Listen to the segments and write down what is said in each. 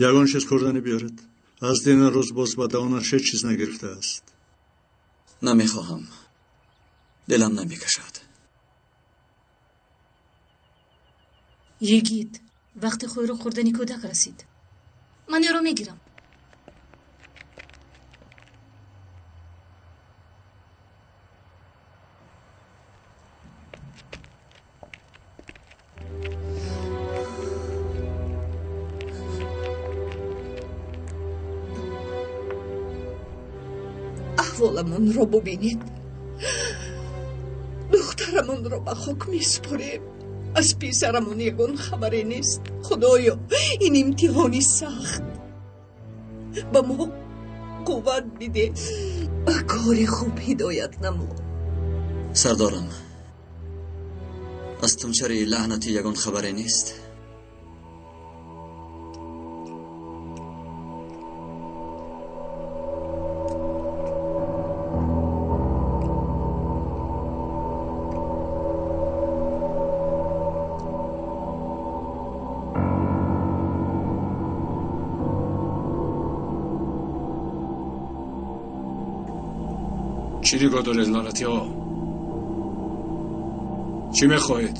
Ягон чиз хӯрданӣ биёред. Аз дина рӯз боз ба даҳонаш ҳеҷ чиз нагирифтааст. Намехоҳам. Дилам намекашад. Йигит, вақти хӯрок хӯрдани кӯдак расид. Ман ӯро мегирам. Аҳволамонро бубинед. Духтарамонро ба хок месупорем. Аз писарамон ягон хабаре нест. Худоё, ин имтиҳони сахт ба мо қувват бидеҳ, ба кори хуб ҳидоят намо. Сардорам, аз тунчари лаънатӣ ягон хабаре нест. Чӣ нигоҳ доред, лаънатиҳо? Чӣ мехоҳед?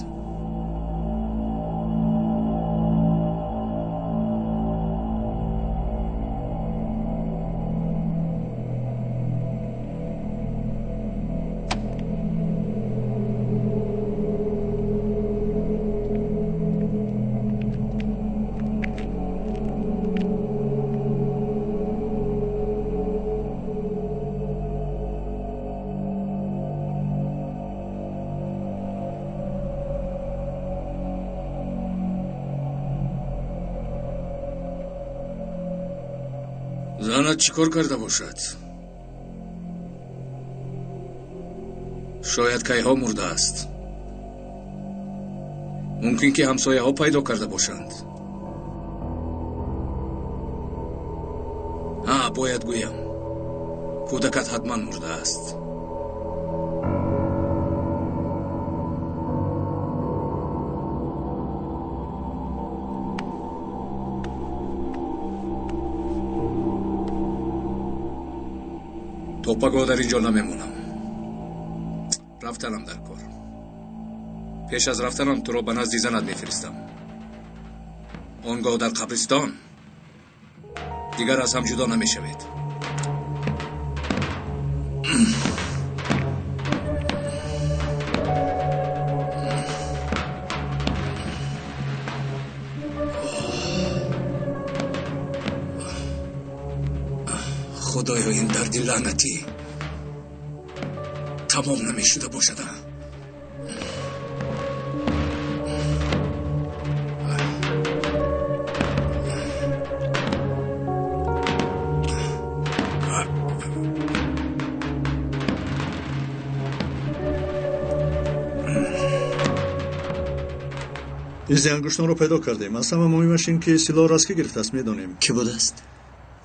Занат чӣ кор карда бошад? Шояд кайҳо мурдааст. Мумкин ки ҳамсояҳо пайдо карда бошанд. Ҳа, бояд гӯям, кӯдакат ҳатман мурдааст. То пагоҳ дар ин ҷо намемонам. Рафтанам дар кор. Пеш аз рафтанам туро ба назди занат мефиристам. Он гоҳ дар қабристон дигар аз ҳам ҷудо намешавед. Худоё, ин дарди лаънатӣ тамом намешуда бошад. Изи ангуштонро пайдо кардем. Аз ҳама муҳимаш ин ки силоҳро аз кӣ гирифтааст медонем. Кӣ будааст?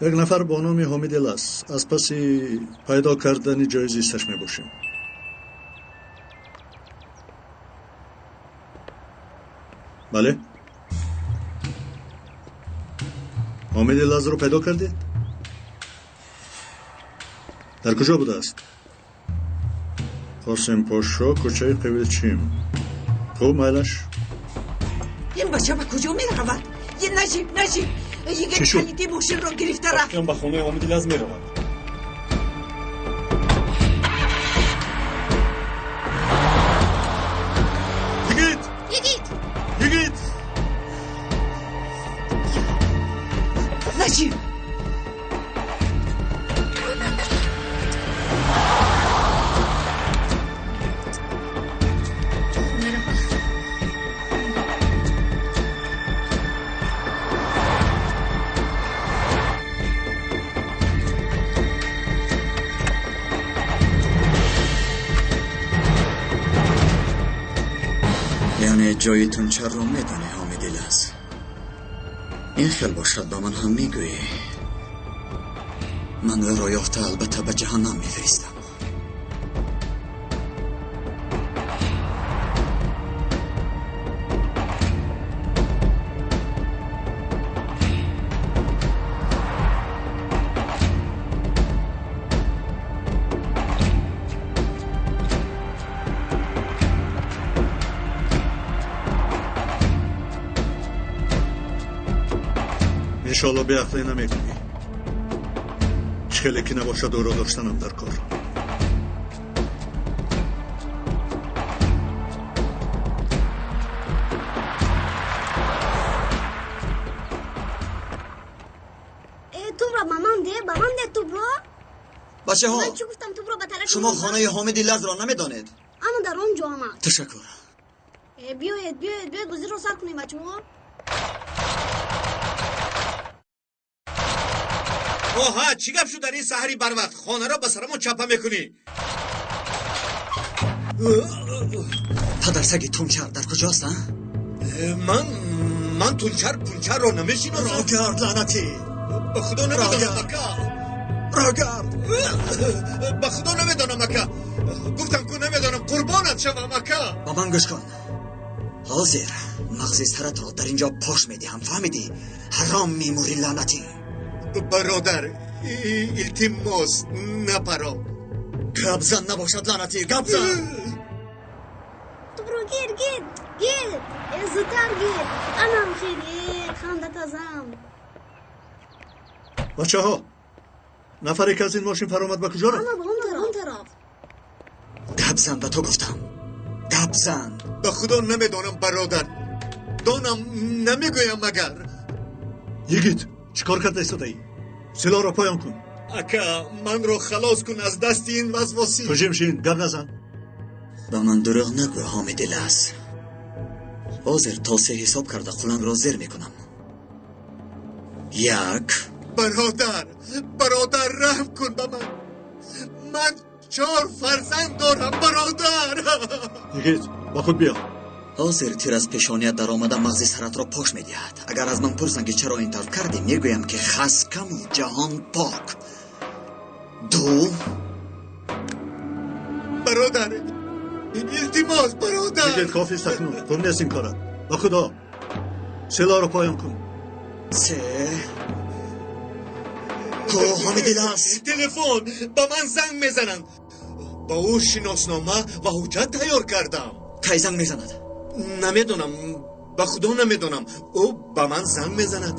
Як нафар бо номи Ҳомид Элас. Аз паси пайдо кардани ҷои зисташ мебошем. Бале, Ҳомид Элазро пайдо кардед? Дар куҷо будааст? Қосимпошо, кӯчаи Қивилчим. Хуб, майлаш. Ин бача ба куҷо меравад? Наҷиб, Наҷиб, йигит калиди мошинро гирифта рафт. Ба хонаи Ҳомиди Лаз меравад. Йигит! Йигит! Йигит! Наҷиб! Яъне ҷои тунчарро медонӣ, Ҳомиди Лаз. Ин хел бошад, ба ман ҳам мегӯӣ. Ман ӯро ёфта албатта ба ҷаҳаннам мефиристам. Иншоалло беақлӣ намекунӣ. Чӣ хеле ки набошад, ӯро доштанам дар кор. Тубро ба ман де, ба ман де тубро. Бачаҳо, Ман чӣ гуфтам, тубро ба тарафи шумо ман хонаи Ҳомиди Лазро намедонед? Ана дар он ҷо омад. Ташаккур. Биёед, биёед, биёед, бозиро сар кунем, бачаҳо. Оҳа, чӣ гап шуд дар ин саҳари барвақт? Хонаро ба сарамон чапа мекунӣ. Падарсаги Тунчар дар куҷост, а? Ман Тунчар Пунчарро намешиносам. Рогард, лаънатӣ! Ба худо намедонам, Рогард. ака. Рогард! Ба худо намедонам, ака. Гуфтам ку намедонам, қурбонат шавам, ака. Ба ман гӯш кун. Ҳозир мағзи саратро дар ин ҷо пош медиҳам, фаҳмидӣ? Ҳаром мемурӣ, лаънатӣ. Бародар, илтимос, напаро. Гап зан набошад, лаънатӣ, гап зан! Тубро гир, гир, гир. Зудтар гир. Анам хел, хандатазам. Бачаҳо, нафаре ки аз ин мошин фаромад ба куҷо рафт? Ана ба он тараф, он тараф. Гап зан, ба ту гуфтам. Гап зан. Ба худо намедонам, бародар. Донам, намегӯям магар. Йигит, чӣ кор карда истодаӣ? Силоҳро поён кун. Ака, манро халос кун аз дасти ин вазвосӣ. Ту ҷим шин, гап назан. Ба ман дурӯғ нагӯ, Ҳомиди Лаз. Ҳозир то се ҳисоб карда қулангро зер мекунам. Як. Бародар, бародар, раҳм кун ба ман. Ман 4 фарзанд дорам, бародар. Йигит, ба худ биё. Ҳозир тир аз пешоният даромада мағзи саратро пош медиҳад. Агар аз ман пурсанд, ки чаро ин тавр кардӣ, мегӯям, ки хаскаму ҷаҳон пок. Ду. Бародар, илтимос, бародар. Йигит, кофист акнун. Хуб нест ин корат. Ба худо, силоҳро поён кун. Се. Ку Ҳомиди Лаз. Телефон, ба ман занг мезананд. Ба ӯ шиноснома ва ҳуҷҷат тайёр кардам. Кай занг мезанад? Намедонам, ба худо намедонам. Ӯ ба ман занг мезанад.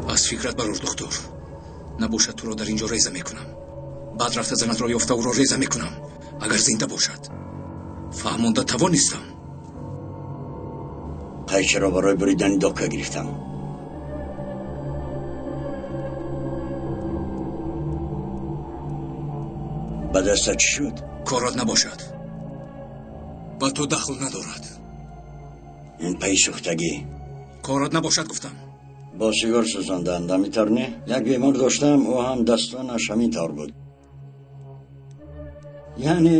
Аз фикрат барор, духтур. Набошад, туро дар ин ҷо реза мекунам. Баъд рафта занатро ёфта ӯро реза мекунам, агар зинда бошад. Фаҳмонда тавонистам. Қайчиро барои буридани дока гирифтам. Ба дастат чӣ шуд? Корат набошад. Ба ту дахл надорад. Ин пайи сӯхтагӣ. Корат набошад, гуфтам. Бо сигор сӯзонданд, ҳамин тавр не? Як бемор доштам, ӯ ҳам дастонаш ҳамин тавр буд. Яъне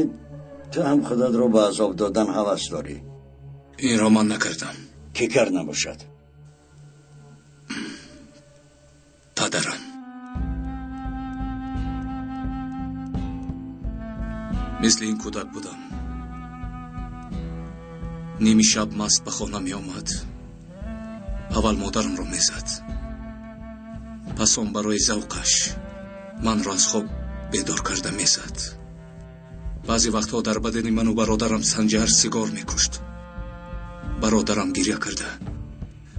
ту ҳам худатро ба азоб додан ҳавас дорӣ? Инро ман накардам. Кӣ кард набошад? Падарам. Мисли ин кӯдак будам. Ними шаб маст ба хона меомад. Аввал модарамро мезад. Пас он барои завқаш манро аз хоб бедор карда мезад. Баъзе вақтҳо дар бадани ману бародарам Санҷар сигор мекушт. Бародарам гиря карда,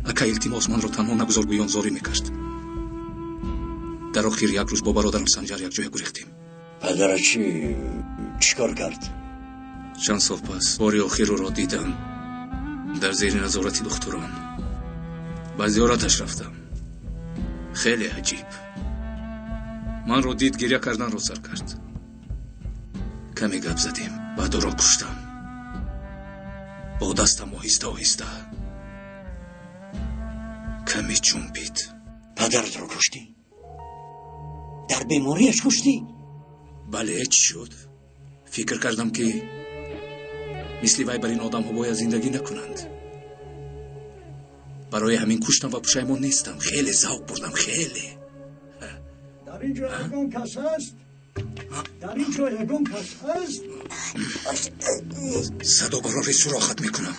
ака, илтимос, манро танҳо нагузор, гӯён зорӣ мекард. Дар охир як рӯз бо бародарам Санҷар якҷоя гурехтем. Падарат чӣ кор кард? Чанд сол пас бори охир ӯро дидам дар зери назорати духтурон. Ба зиёраташ рафтам. Хеле аҷиб. Манро дид, гиря карданро сар кард. Каме гап задем, баъд ӯро куштам. Бо дастам оҳиста оҳиста каме ҷунбид. Падаратро куштӣ? Дар бемориаш куштӣ? Бале, чӣ шуд? Фикр кардам, ки мисли вай бар ин одамҳо бояд зиндагӣ накунанд. Барои ҳамин куштам ва пушаймон нестам. Хеле завқ бурдам, хеле. Дар ин ҷо ягон кас ҳаст? Дар ин ҷо ягон кас ҳаст? Садо барори сурохат мекунам.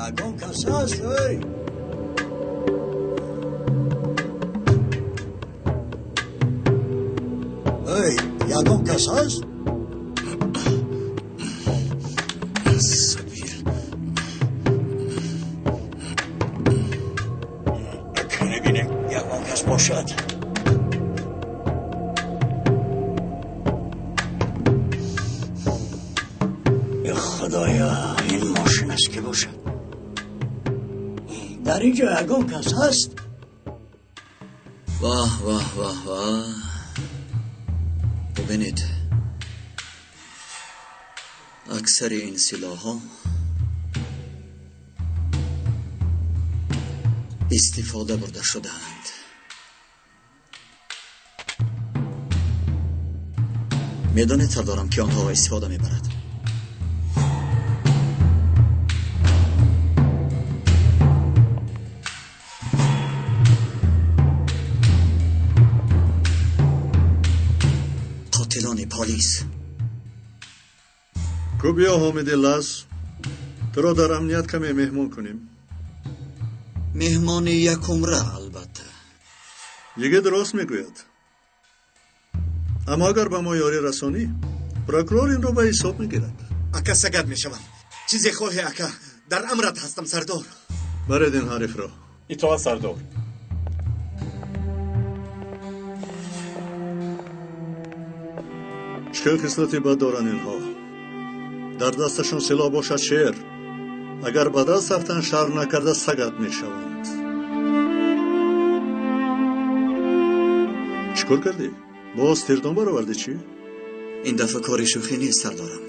Ягон кас ҳаст, эй? Эй, ягон кас ҳаст? Сабир. Бибинем, ягон кас бошад. Худоё, ин мошин аст ки бошад? Дар ин ҷо ягон кас ҳаст? Ваҳ, ваҳ, ваҳ, ваҳ. Бубинед, аксари ин силоҳҳо истифода бурда шудаанд. Медонед, сардорам, ки онҳоро истифода мебарад? Қотилони полис. Ку биё, Ҳомиди Лаз, туро дар амният каме меҳмон кунем. Меҳмони якумра, албатта. Йигит рост мегӯяд. Аммо агар ба мо ёрӣ расонӣ, прокурор инро ба ҳисоб мегирад. Ака, сагат мешавам. Чизе хоҳе, ака, дар амрат ҳастам, сардор. Баред ин ҳарифро. Итоат, сардор. Чӣ хел хислати бад доранд инҳо? Дар дасташон силоҳ бошад, шер. Агар ба даст афтанд, шарм накарда сагат мешаванд. Чӣ кор кардӣ? Боз тирдон баровардӣ, чӣ? Ин дафъа кори шӯхӣ нест, сардорам.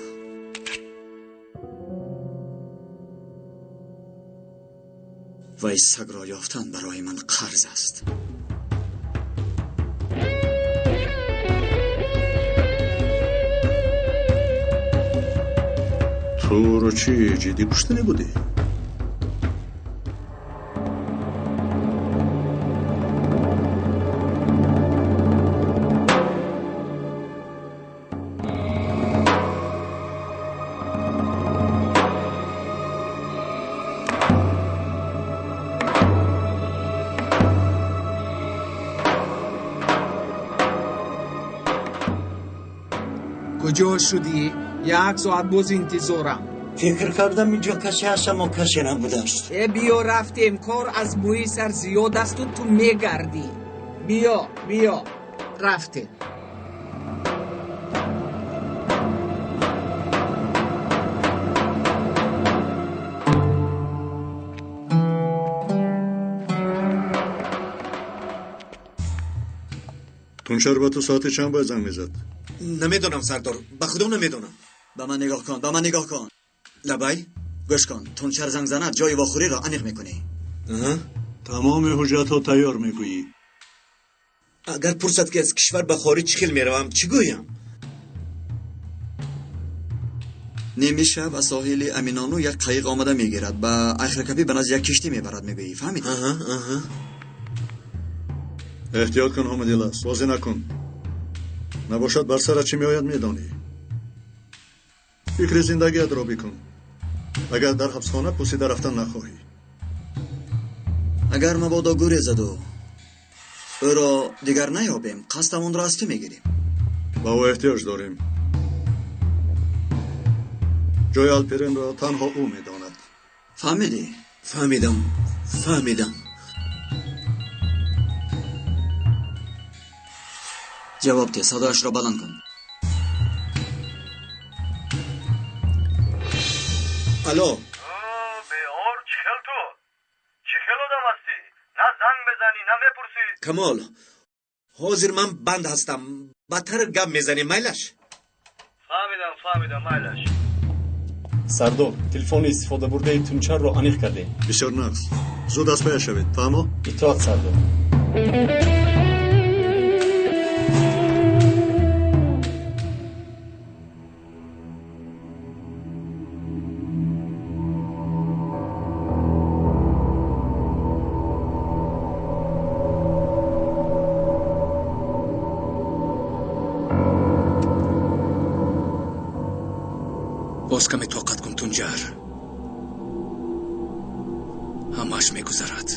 Вай сагро ёфтан барои ман қарз аст. Ту ӯро чӣ, ҷиддӣ куштанӣ будӣ? Куҷо шудӣ? Як соат боз интизорам. Фикр кардам, инҷо касе ҳаст, аммо касе набудааст. Э, биё, рафтем. Кор аз мӯи сар зиёд асту ту мегардӣ. Биё, биё, рафтем. Тунчар ба ту соати чанд бояд занг мезад? Намедонам, сардор, ба худо намедонам. Ба ман нигоҳ кун, ба ман нигоҳ кун. Лабай, гӯш кун. Тунчар занг занад, ҷои вохӯриро аниқ мекунӣ. Тамоми ҳуҷҷатҳо тайёр, мегӯӣ. Агар пурсад, ки аз кишвар ба хориҷ чӣ хел меравам, чӣ гӯям? Ними шаб аз соҳили Аминону як қайиқ омада мегирад, ба Айхракапӣ ба назди як киштӣ мебарад, мегӯӣ. Фаҳмидӣ? Эҳтиёт кун, Ҳомидилас, бозӣ накун. Набошад, бар сарат чӣ меояд, медонӣ. Фикри зиндагиятро бикун, агар дар ҳабсхона пусида рафтан нахоҳӣ. Агар мабодо гурезаду ӯро дигар наёбем, қасдамонро аз ту мегирем. Ба ӯ эҳтиёҷ дорем. Ҷои Алперенро танҳо ӯ медонад. Фаҳмидӣ? Фаҳмидам, фаҳмидам. Ҷавоб де, садояшро баланд кун. Алло. Беор, чӣ хел ту? Чӣ хел одам ҳастӣ? На занг мезанӣ, на мепурсӣ. Камол, ҳозир ман банд ҳастам. Бадтар гап мезанем, майлаш? Фаҳмидам, фаҳмидам, майлаш. Сардор, телефони истифодабурдаи Тунчарро аниқ кардем. Бисёр нағз. Зуд аз пая шавед, фаҳмо? Итоат, сардор. Боз каме тоқат кун, Тунҷар. Ҳамааш мегузарад.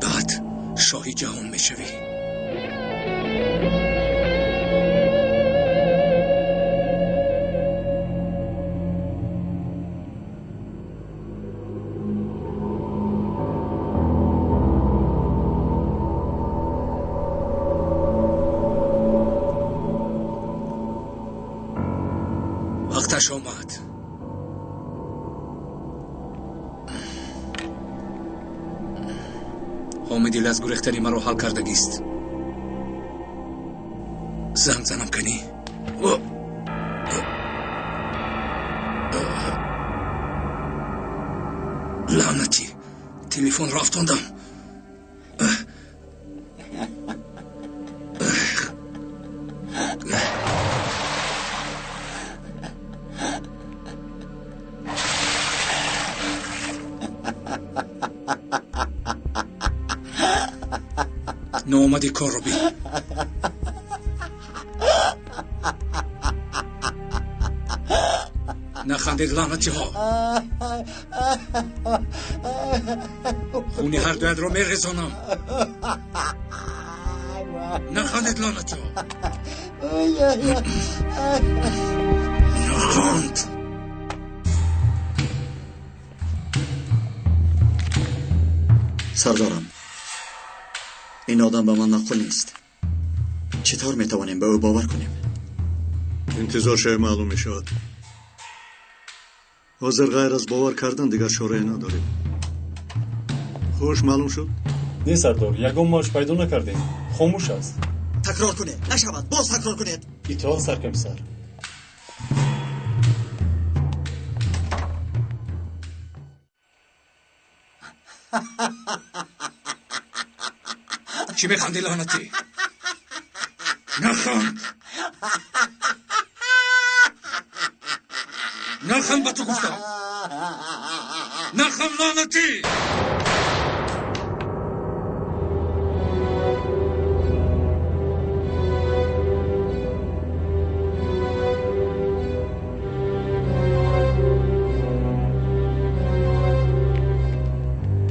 Баъд шоҳи ҷаҳон мешавӣ. Вақташ омад. Ҳомидил аз гурехтани маро ҳал кардагист. Занг занам канӣ? Лаънатӣ, телефонро афтондам. Ноомади корро бин. Нахандед, лаънатиҳо. Хуни ҳардуятро мерезонам. Нахандед, лаънатиҳо. Наханд. Сардорам, ин одам ба ман маъқул нест. Чӣ тавр метавонем ба ӯ бовар кунем? Интизор шавӣ, маълум мешавад. Ҳозир ғайр аз бовар кардан дигар чорае надорем. Хуш, маълум шуд? Не, сардор, ягон мавҷ пайдо накардем. Хомӯш аст. Такрор кунед. Нашавад, боз такрор кунед. Итоат, саркомиссар. Чӣ механдӣ, лаънатӣ? Наханд. Наханд, ба ту гуфтам. Наханд, лаънатӣ.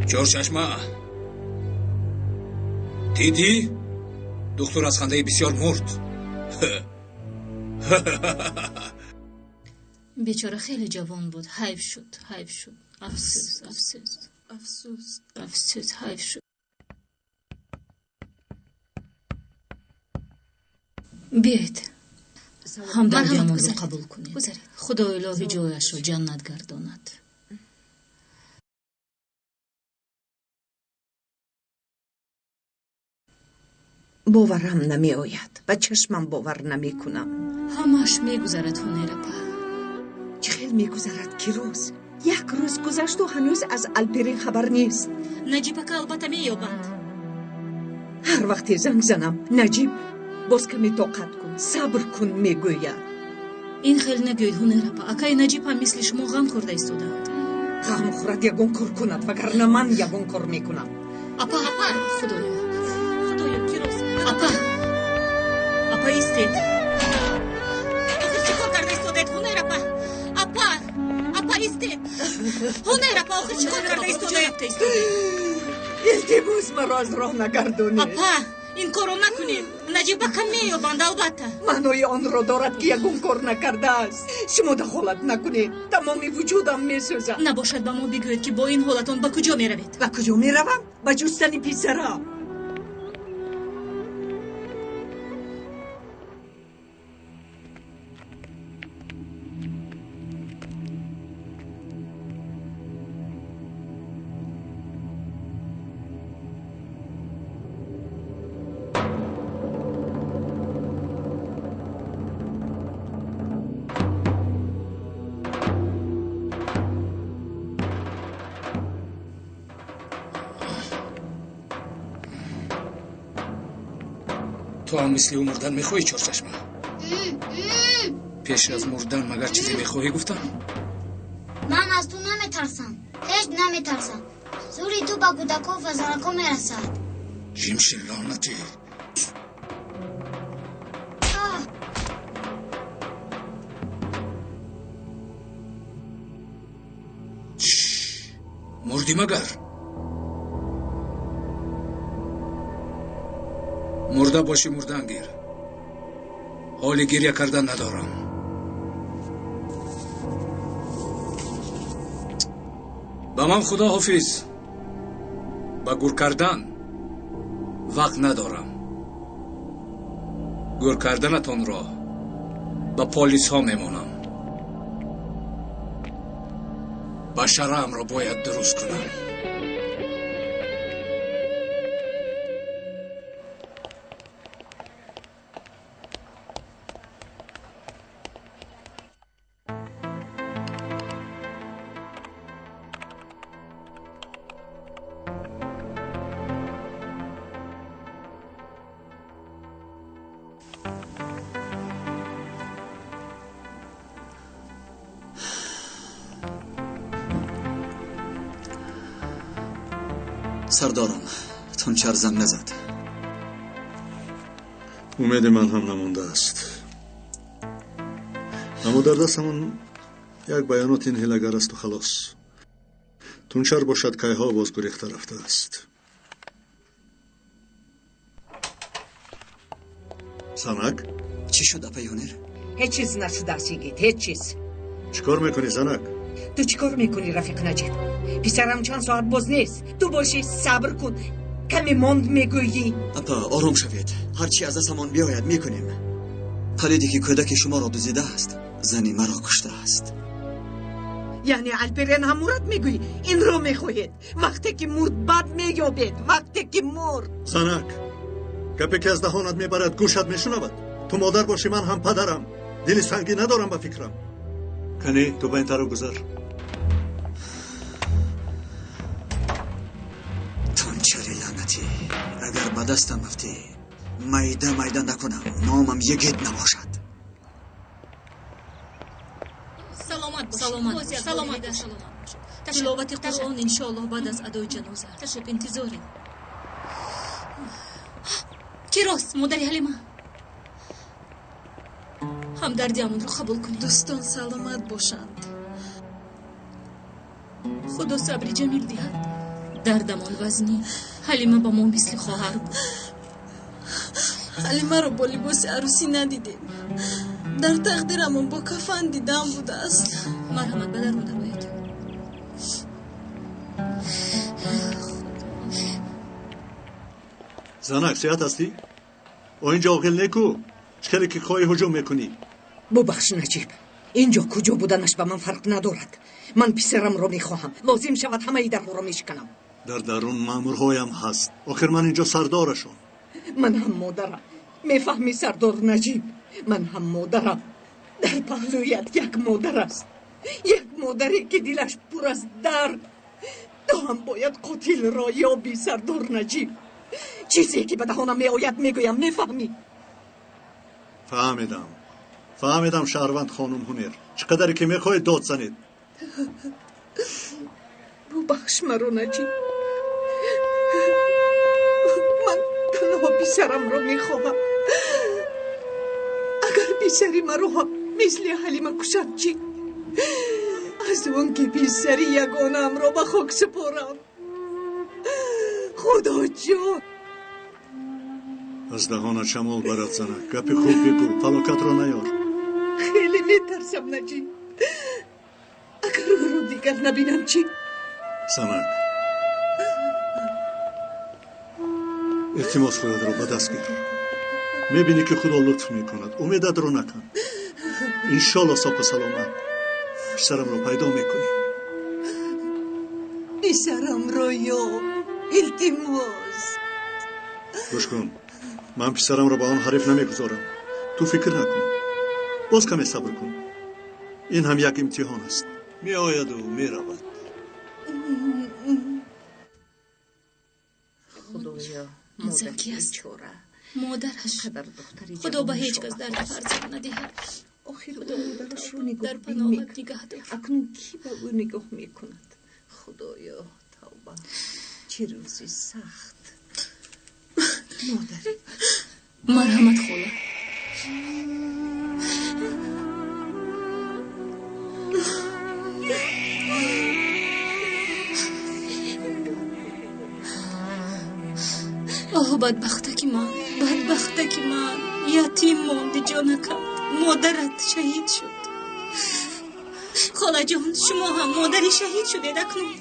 Чорчашма, дидӣ, духтур аз хандаи бисёр мурд. Бечора хеле ҷавон буд. Ҳайф шуд, ҳайф шуд. Афсӯс, афсӯс, афсӯс, афсӯс, ҳайф шуд. Биёед, ҳамдардиамонро қабул кунед. Худои илоҳӣ ҷояшро ҷаннат гардонад. Боварам намеояд, ба чашмам бовар намекунам. Ҳамааш мегузарад, Ҳунерапа. Чӣ хел мегузарад, ки рӯз? Як рӯз гузашту ҳанӯз аз Алперин хабар нест. Наҷибака албатта меёбанд. Ҳар вақте занг занам, Наҷиб боз каме тоқат кун, сабр кун мегӯяд. Ин хел нагӯед, Ҳунерапа. Акаи Наҷиб ҳам мисли шумо ғам хӯрда истодаанд. Ғам хӯрад, ягон кор кунад, вагарна ман ягон кор мекунам. Апа, апа, худоё, худоё, кироз. Апа, апа, истед. Охир чӣ кор карда истодед, Ҳунерапа? Апа, апа, истед. Ҳунерапа, охир чӣ кор карда истодед? Илтимос, маро аз роҳ нагардонед. Апа, ин корро накунед. Наҷибака меёбанд, албатта. Маънои онро дорад, ки ягон кор накардааст. Шумо дахолат накунед, тамоми вуҷудам месӯзад. Набошад, ба мо бигӯед, ки бо ин ҳолатон ба куҷо меравед? Ба куҷо меравам? Ба ҷустани писарам. Ту ҳам мисли ӯ мурдан мехоҳӣ, Чорчашма? Пеш аз мурдан магар чизе мехоҳӣ гуфтан? Ман аз ту наметарсам, ҳеҷ наметарсам. Зӯри ту ба кӯдако ва занако мерасад. Ҷимшин, лаънатӣ. Мурдӣ магар? Мурда бошӣ, мурдан гир. Ҳоли гирья кардан надорам. Ба ман худо ҳофиз. Ба гур кардан вақт надорам. Гур карданатонро ба полисҳо мемонам. Башараамро бояд дуруст кунам. Сардорам, Тунчар занг назад. Умеди ман ҳам намондааст. Аммо дар дастамон як баёноти ин ҳилагар асту халос. Тунчар бошад, кайҳо боз гурехта рафтааст. Занак? Чӣ шуд, апаи Ҳунер? Ҳеҷ чиз нашудааст, йигит, ҳеҷ чиз. Чӣ кор мекунӣ, занак? Ту чӣ кор мекунӣ, рафиқ Наҷиб? Писарам чанд соат боз нест. Ту бошӣ, сабр кун. Каме монд мегӯӣ. Апа, ором шавед. Ҳар чи аз дастамон биёяд мекунем. Палиде ки кӯдаки шуморо дуздидааст, зани маро куштааст. Яъне Алперен ҳам мурад мегӯӣ? Инро мехоҳед? Вақте ки мурд бад меёбед. Вақте ки мурд. Занак, гапе ки аз даҳонат мебарад, гӯшат мешунавад. Ту модар бошӣ, ман ҳам падарам. Дили сангӣ надорам ба фикрам. Кани, ту ба ин тараф гузар. Тунчари лаънатӣ, агар ба дастам афтӣ, майда майда накунам, номам йигит набошад. Саломат бошед. Саломат бошед. Саломат бошед. Тиловати Қуръон иншоаллоҳ баъд аз адои ҷаноза. Интизорем. Ки рост, модари Ҳалима. Ҳамдардиамонро қабул кунед. Дӯстон саломат бошанд. Худо сабри ҷамил диҳад. Дардамон вазнин. Ҳалима ба мо мисли хоҳар буд. Ҳалимаро бо либоси арӯсӣ надидем. Дар тақдирамон бо кафан дидан будааст. Марҳамат, ба дарун дароед. Занак, сиҳат ҳастӣ? О, инҷо оғил неку? Чӣ хеле ки хоҳӣ ҳуҷум мекунӣ? Бубахш, Наҷиб. Инҷо куҷо буданаш ба ман фарқ надорад. Ман писарамро мехоҳам. Лозим шавад ҳамаи дарҳоро мешиканам. Дар дарун маъмурҳоям ҳаст. Охир ман инҷо сардорашон. Ман ҳам модарам. Мефаҳмӣ, сардор Наҷиб? Ман ҳам модарам. Дар паҳлӯят як модар аст. Як модаре ки дилаш пур аз дард. Ту ҳам бояд қотилро ёбӣ, сардор Наҷиб. Чизе ки ба даҳонам меояд мегӯям, мефаҳмӣ? Фаҳмидам. Фаҳмидам, шаҳрванд хонум Ҳунер. Чӣ қадаре ки мехоҳед дод занед. Бубахш маро, Наҷиб. Ман танҳо писарамро мехоҳам. Агар писари маро ҳам мисли Ҳалима кушад чӣ? Аз он ки писари ягонаамро ба хок супорам. Худоҷон! Аз даҳонат шамол барад, занак. Гапи хуб бигӯ, фалокатро наёр. Хеле метарсам, Наҷиб. Агар ӯро дигар набинам чӣ? Занак, илтимос, худатро ба даст гир. Мебинӣ ки худо лутф мекунад. Умедатро накун. Иншолло соқу саломат писарамро пайдо мекунӣ. Писарамро ёб, илтимос. Гӯш кун, ман писарамро ба он ҳариф намегузорам. Ту фикр накун. Боз каме сабр кун. Ин ҳам як имтиҳон аст. Меояду меравад. Худоё, Ин зан модари ки аст? бечора. Модараш. Қадар духтари Худо ба ҷавон ҳеҷ кас дарди шоҳ аст. фарзанд надиҳад. Охир ӯ Худоё, модарашро дар нигоҳбин паноҳат мекард. нигаҳ дор. Акнун кӣ ба ӯ нигоҳ мекунад? Худоё, тавба. Чӣ рӯзи сахт. Модари Марҳамат, хола. Оҳ, бадбахтаки ман, бадбахтаки ман, ятим монди ҷонакам, модарат шаҳид шуд. Холаҷон, шумо ҳам модари шаҳид шудед акнун.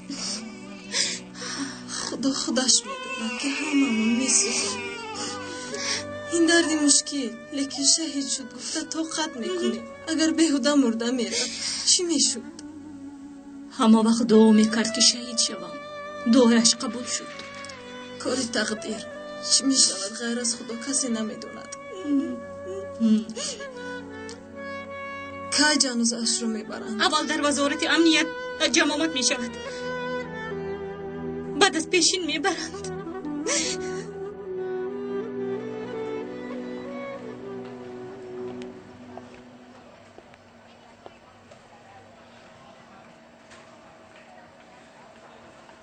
Худо худаш медонад, ки ҳамамон месӯзем. Ин дарди мушкил, лекин шаҳид шуд гуфта тоқат мекунем. Агар беҳуда мурда мерафт, чӣ мешуд? Ҳама вақт дуо мекард, ки шаҳид шавам. Дуояш қабул шуд. Кори тақдир чӣ мешавад, ғайр аз Худо касе намедонад. Кай ҷанозаашро мебаранд? Аввал дар вазорати амният ҷамомат мешавад, баъд аз пешин мебаранд.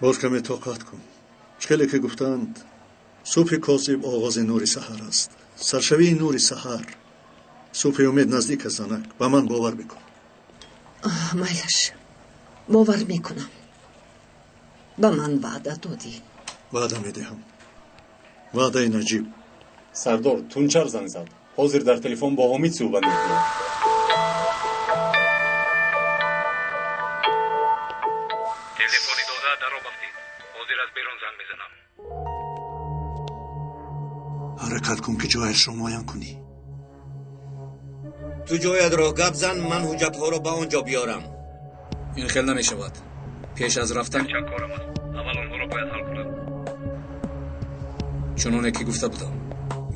Боз каме тоқат кун. Хеле ки гуфтанд, субҳи козиб оғози нури саҳар аст. Саршавии нури саҳар. Субҳи умед наздик аст, занак. Ба ман бовар бикун. Майлаш, бовар мекунам. Ба ман ваъда додӣ. Ваъда медиҳам. Ваъдаи Наҷиб. Сардор, Тунчар занг зад. Ҳозир дар телефон бо Ҳомид суҳбат мекунад. Телефони дода дар об афтид. Ҳозир аз берун занг мезанам. Ҳаракат кун, ки ҷояшро муайян кунӣ. Ту ҷоятро гап зан, ман ҳуҷҷатҳоро ба он ҷо биёрам. Ин хел намешавад. Пеш аз рафтан чанд корам аст. Аввал онҳоро бояд ҳал кунам. Чуноне ки гуфта будам.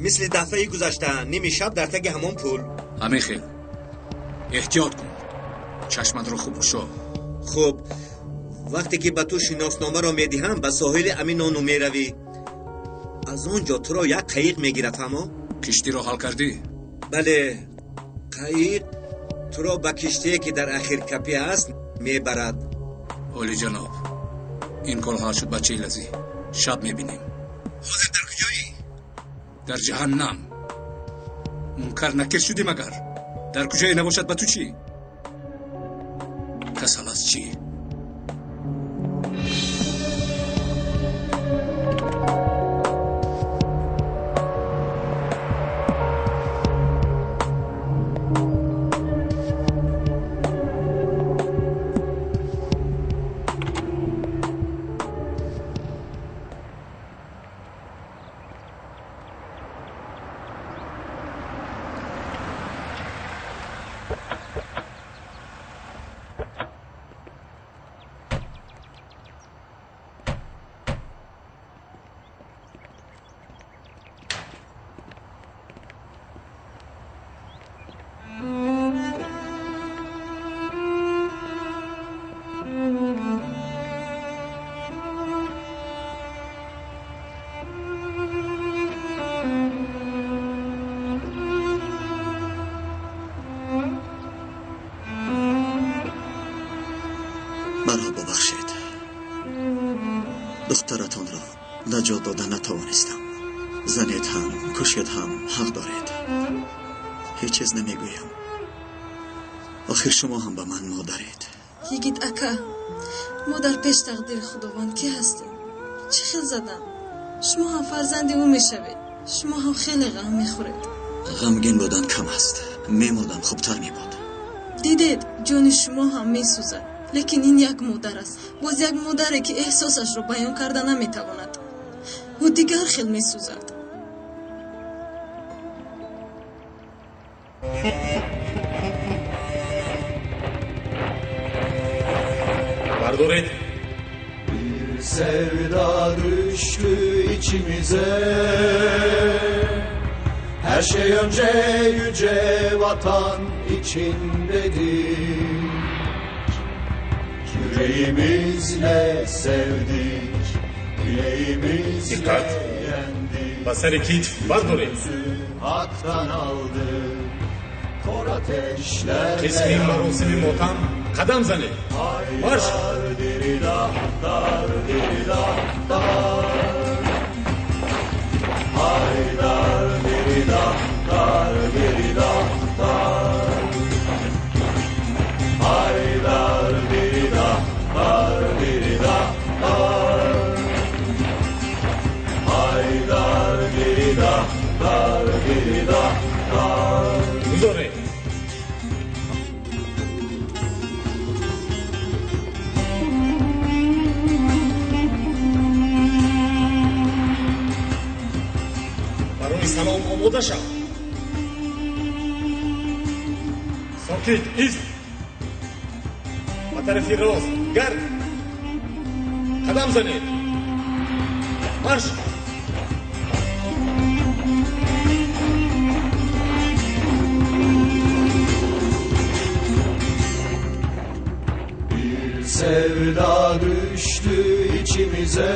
Мисли дафъаи гузашта, ними шаб дар таги ҳамон пул. Ҳамин хел. Эҳтиёт кун. Чашматро хуб кушо. Хуб, вақте ки ба ту шиносномаро медиҳам, ба соҳили Аминону меравӣ. Аз он ҷо туро як қаиқ мегирад, фаҳмо? Киштиро ҳал кардӣ? Бале, қаиқ туро ба киштие, ки дар Ахиркапӣ аст, мебарад. Олиҷаноб, ин кор ҳал шуд, бачаи лазӣ. Шаб мебинем. Ҳозир дар куҷоӣ? Дар ҷаҳаннам. Мункар накир шудӣ магар? Дар куҷое набошад, ба ту чӣ? Касал аз чӣ? Маро бубахшед. Духтаратонро наҷот дода натавонистам. Занед ҳам, кушед ҳам ҳақ доред. Ҳеҷ чиз намегӯям. Охир шумо ҳам ба ман модаред. Йигит ака, мо дар пеш тақдири Худованд кӣ ҳастем? Чӣ хел задан? Шумо ҳам фарзанди ӯ мешавед. Шумо ҳам хеле ғам мехӯред. Ғамгин будан кам аст. Мемурдам хубтар мебуд. Дидед, ҷони шумо ҳам месӯзад. Лекин ин як модар аст. Боз як модаре, ки эҳсосашро баён карда наметавонад. Ӯ дигар хел месӯзад. Бардоред. Bir sevda düştü içimize. Her şey önce yüce vatan için dedik. Yüreğimizle sevdik, bileğimizle Dikkat! yendik. Ба сари китф бардоред. Hak'tan aldık, kor ateşlerle Қисми маросими мотам қадам занед. Марш! Haydar diridah-dar diridah-dar. Haydar diridah-dar diridah-dar. Haydar diridah-dar diridah-dar. Haydar. Гузоред. Барои салом омода шав. Сокит, ист. Ба тарафи рост гард. Қадам занед. Марш. Bir sevda düştü içimize.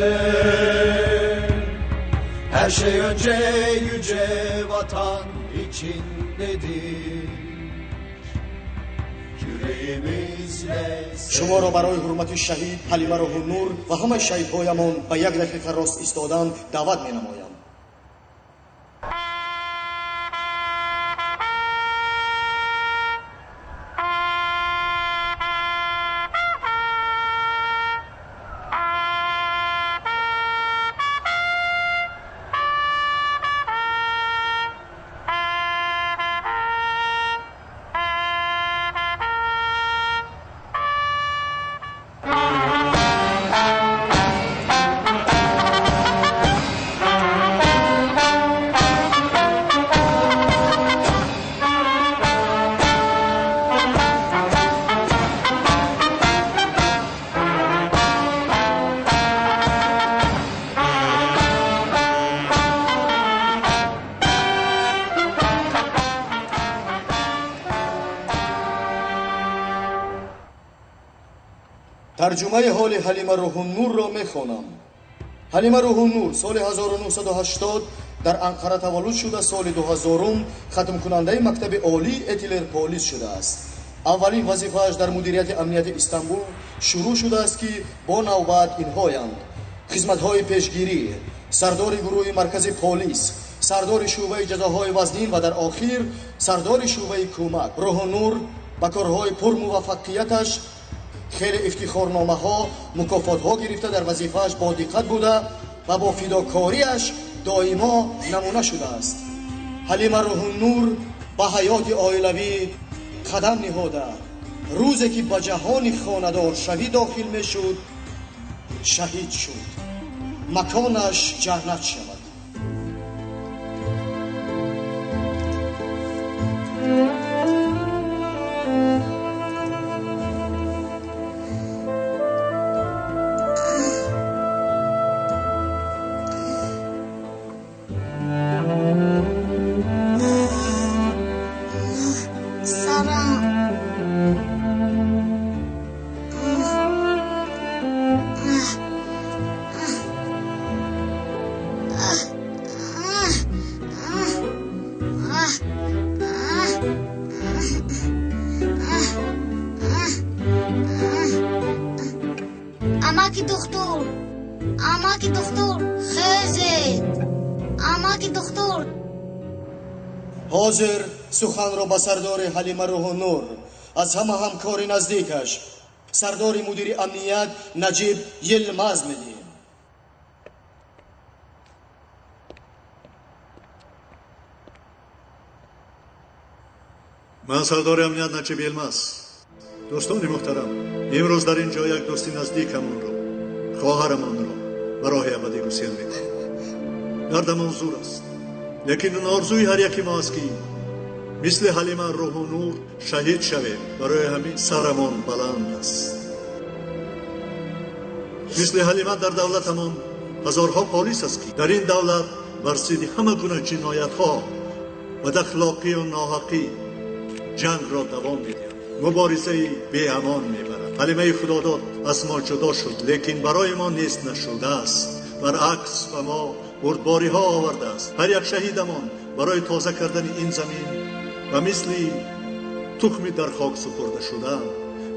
Her şey önce yüce vatan için dedik. Шуморо барои ҳурмати шаҳид Ҳалима Рӯҳуннур ва ҳамаи шаҳидҳоямон ба як дақиқа рост истодан даъват менамоям. Тарҷумаи ҳоли Ҳалима Рӯҳуннурро мехонам. Ҳалима Рӯҳуннур соли 1980 дар Анқара таваллуд шуда, соли 2000 хатмкунандаи мактаби олии Этилер полис шудааст. Аввалин вазифааш дар мудирияти амнияти Истанбул шурӯъ шудааст, ки бо навбат инҳоянд: хизматҳои пешгирӣ, сардори гурӯҳи маркази полис, сардори шӯъбаи ҷазоҳои вазнин ва дар охир сардори шӯъбаи кӯмак. Рӯҳуннур ба корҳои пурмуваффақияташ хеле ифтихорномаҳо, мукофотҳо гирифта, дар вазифааш бодиққат буда ва бо фидокориаш доимо намуна шудааст. Ҳалима Рӯҳуннур ба ҳаёти оилавӣ қадам ниҳода, рӯзе ки ба ҷаҳони хонадоршавӣ дохил мешуд, шаҳид шуд. Маконаш ҷаннат шавад. Амаки духтур, амаки духтур, хезед, амаки духтур. Ҳозир суханро ба сардори Ҳалима Рӯҳуннур аз ҳама ҳамкори наздикаш, сардори мудири амният Наҷиб Йилмаз медиҳем. Ман сардори амният Наҷиб Йилмаз. Дӯстони муҳтарам, имрӯз дар ин ҷо як дӯсти наздикамонро, хоҳарамонро ба роҳи абадӣ гусел мекунем. Дардамон зур аст, лекин орзуи ҳар яки мо аст, ки мисли Ҳалима Рӯҳуннур шаҳид шавем. Барои ҳамин сарамон баланд аст. Мисли Ҳалима дар давлатамон ҳазорҳо полис аст, ки дар ин давлат бар зидди ҳама гуна ҷиноятҳо, бадахлоқию ноҳақӣ ҷангро давом медиҳанд, муборизаи беамон мебарад. Ҳалимаи Худодод аз мо ҷудо шуд, лекин барои мо нест нашудааст. Баръакс, ба мо бурдбориҳо овардааст. Ҳар як шаҳидамон барои тоза кардани ин замин ва мисли тухми дар хок супурда шудаанд.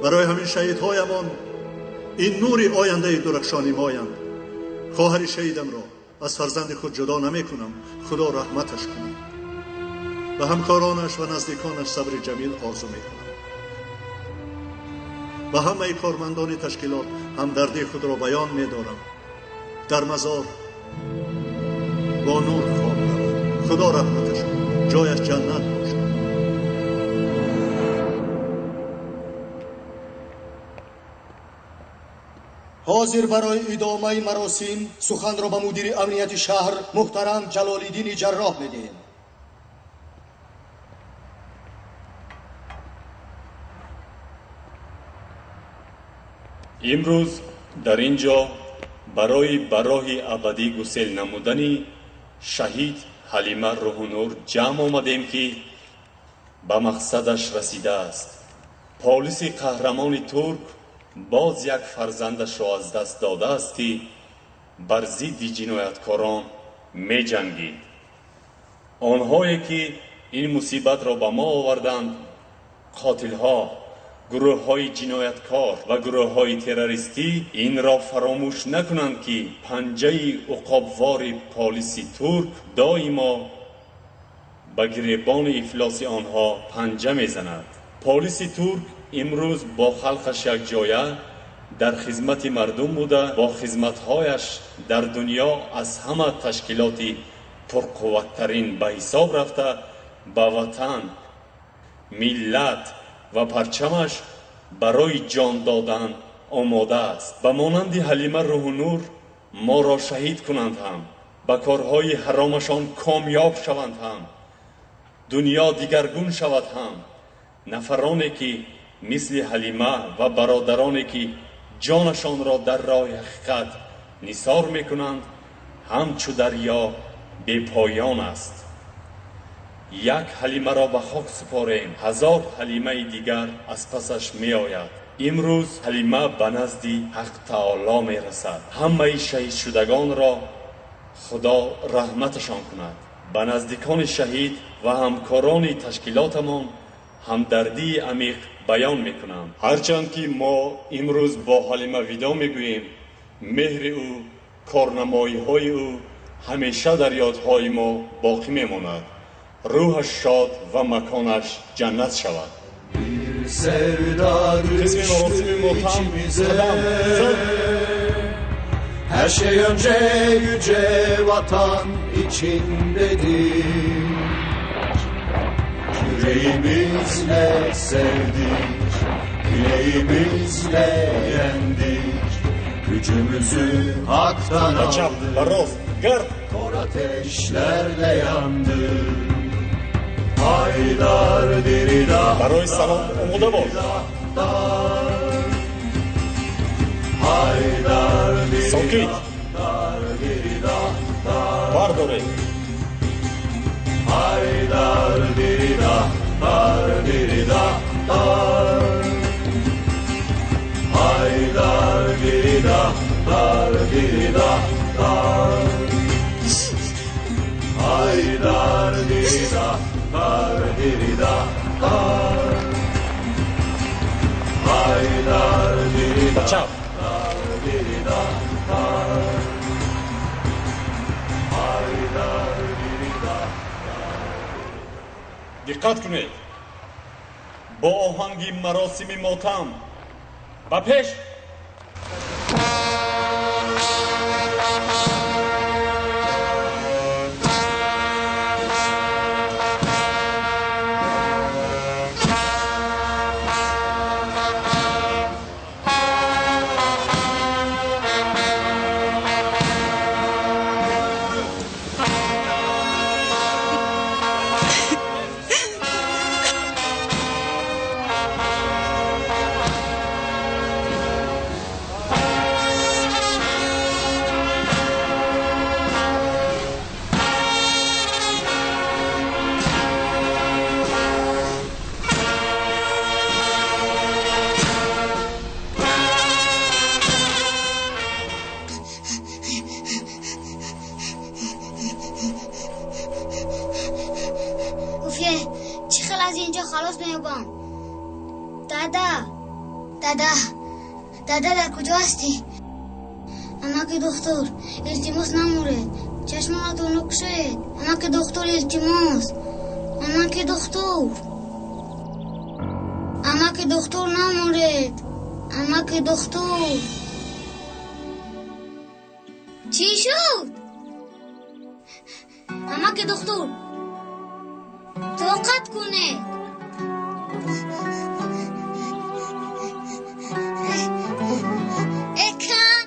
Барои ҳамин шаҳидҳоямон ин нури ояндаи дурахшони моянд. Хоҳари шаҳидамро аз фарзанди худ ҷудо намекунам. Худо раҳматаш кунад. Ба ҳамкоронаш ва наздиконаш сабри ҷамил орзу мекунам. Ба ҳамаи кормандони ташкилот ҳамдардии худро баён медорам. Дар мазор бо нур хоб равад. Худо раҳматаш кунад, ҷояш ҷаннат бошад. Ҳозир барои идомаи маросим суханро ба мудири амнияти шаҳр муҳтарам Ҷалолиддини Ҷарроҳ медиҳем. Имрӯз дар ин ҷо барои ба роҳи абадӣ гусел намудани шаҳид Ҳалима Рӯҳунур ҷамъ омадем, ки ба мақсадаш расидааст. Полиси қаҳрамони турк боз як фарзандашро аз даст додааст, ки бар зидди ҷинояткорон меҷангид. Онҳое ки ин мусибатро ба мо оварданд, қотилҳо, гурӯҳҳои ҷинояткор ва гурӯҳҳои террористӣ, инро фаромӯш накунанд, ки панҷаи уқобвори полиси турк доимо ба гиребони ифлоси онҳо панҷа мезанад. Полиси турк имрӯз бо халқаш якҷоя дар хизмати мардум буда, бо хизматҳояш дар дунё аз ҳама ташкилоти пурқувваттарин ба ҳисоб рафта, ба ватан, миллат ва парчамаш барои ҷон додан омода аст. Ба монанди Ҳалима Рӯҳунур моро шаҳид кунанд ҳам, ба корҳои ҳаромашон комёб шаванд ҳам, дунё дигаргун шавад ҳам, нафароне ки мисли Ҳалима ва бародароне ки ҷонашонро дар роҳи ҳақиқат нисор мекунанд, ҳамчу дарё бепоён аст. Як Ҳалимаро ба хок супорем, ҳазор Ҳалимаи дигар аз пасаш меояд. Имрӯз Ҳалима ба назди Ҳақ Таоло мерасад. Ҳамаи шаҳидшудагонро Худо раҳматашон кунад. Ба наздикони шаҳид ва ҳамкорони ташкилотамон ҳамдардии амиқ баён мекунам. Ҳарчанд ки мо имрӯз бо Ҳалима видо мегӯем, меҳри ӯ, корнамоиҳои ӯ ҳамеша дар ёдҳои мо боқӣ мемонад. Рӯҳаш шод ва маконаш ҷаннат шавад. Bir sevda Қисми маросими düştü мотам içimize. қадам зад. Her şey önce yüce vatan için dedik. Yüreğimizle sevdik, bileğimizle yendik. Gücümüzü haktan Ба чап, aldık. ба рост, гард! Kor ateşlerde yandık. Haydar dirida, Барои салом омода бош. Haydar dirida, Сокит! Бардоред! Haydar dirida, dar dirida, dar. Haydar dirida, dar dirida, dar. Haydar dirida, dar dirida, dar. Haydar dirida, Ба чап! dar dirida, dar. Haydar dirida. Диққат кунед, бо оҳанги маросими мотам ба пеш! Гуфте, чӣ хел аз инҷо халос меёбам? Дада, дада, дада, дар куҷо ҳастӣ? Амаки духтур, илтимос, намуред, чашмонатонро кушоед. Амаки духтур, илтимос, амаки духтур, амаки духтур, намуред, амаки духтур. Чӣ шуд, амаки? Амаки духтур, тоқат кунед. Экан.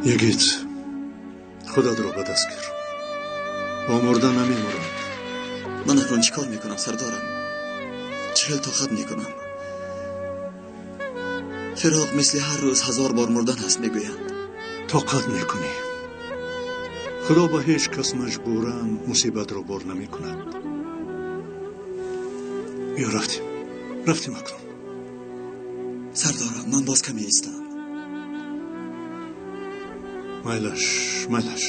Йигит, худатро ба даст гир. Бо мурда намемуранд. Ман акнун чӣ кор мекунам, сардорам? Чӣ хел тоқат мекунам? Фироқ мисли ҳар рӯз ҳазор бор мурдан аст, мегӯянд. Тоқат мекунӣ. Худо ба ҳеҷ кас маҷбуран мусибатро бор намекунад. Биё рафтем. Рафтем акнун. Сардорам, ман боз каме истам. Майлаш, майлаш.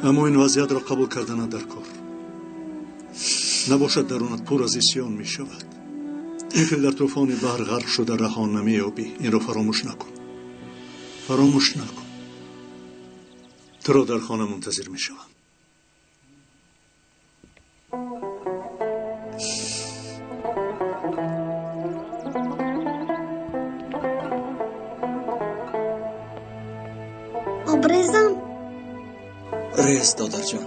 Аммо ин вазъиятро қабул карданат дар кор. Набошад дарунат пур аз исьён мешавад. Ин хел дар тӯфони баҳр ғарқ шуда раҳо намеёбӣ. Инро фаромӯш накун. Фаромӯш накун. Туро дар хона мунтазир мешавам. Обрезам? Рез, додарҷон.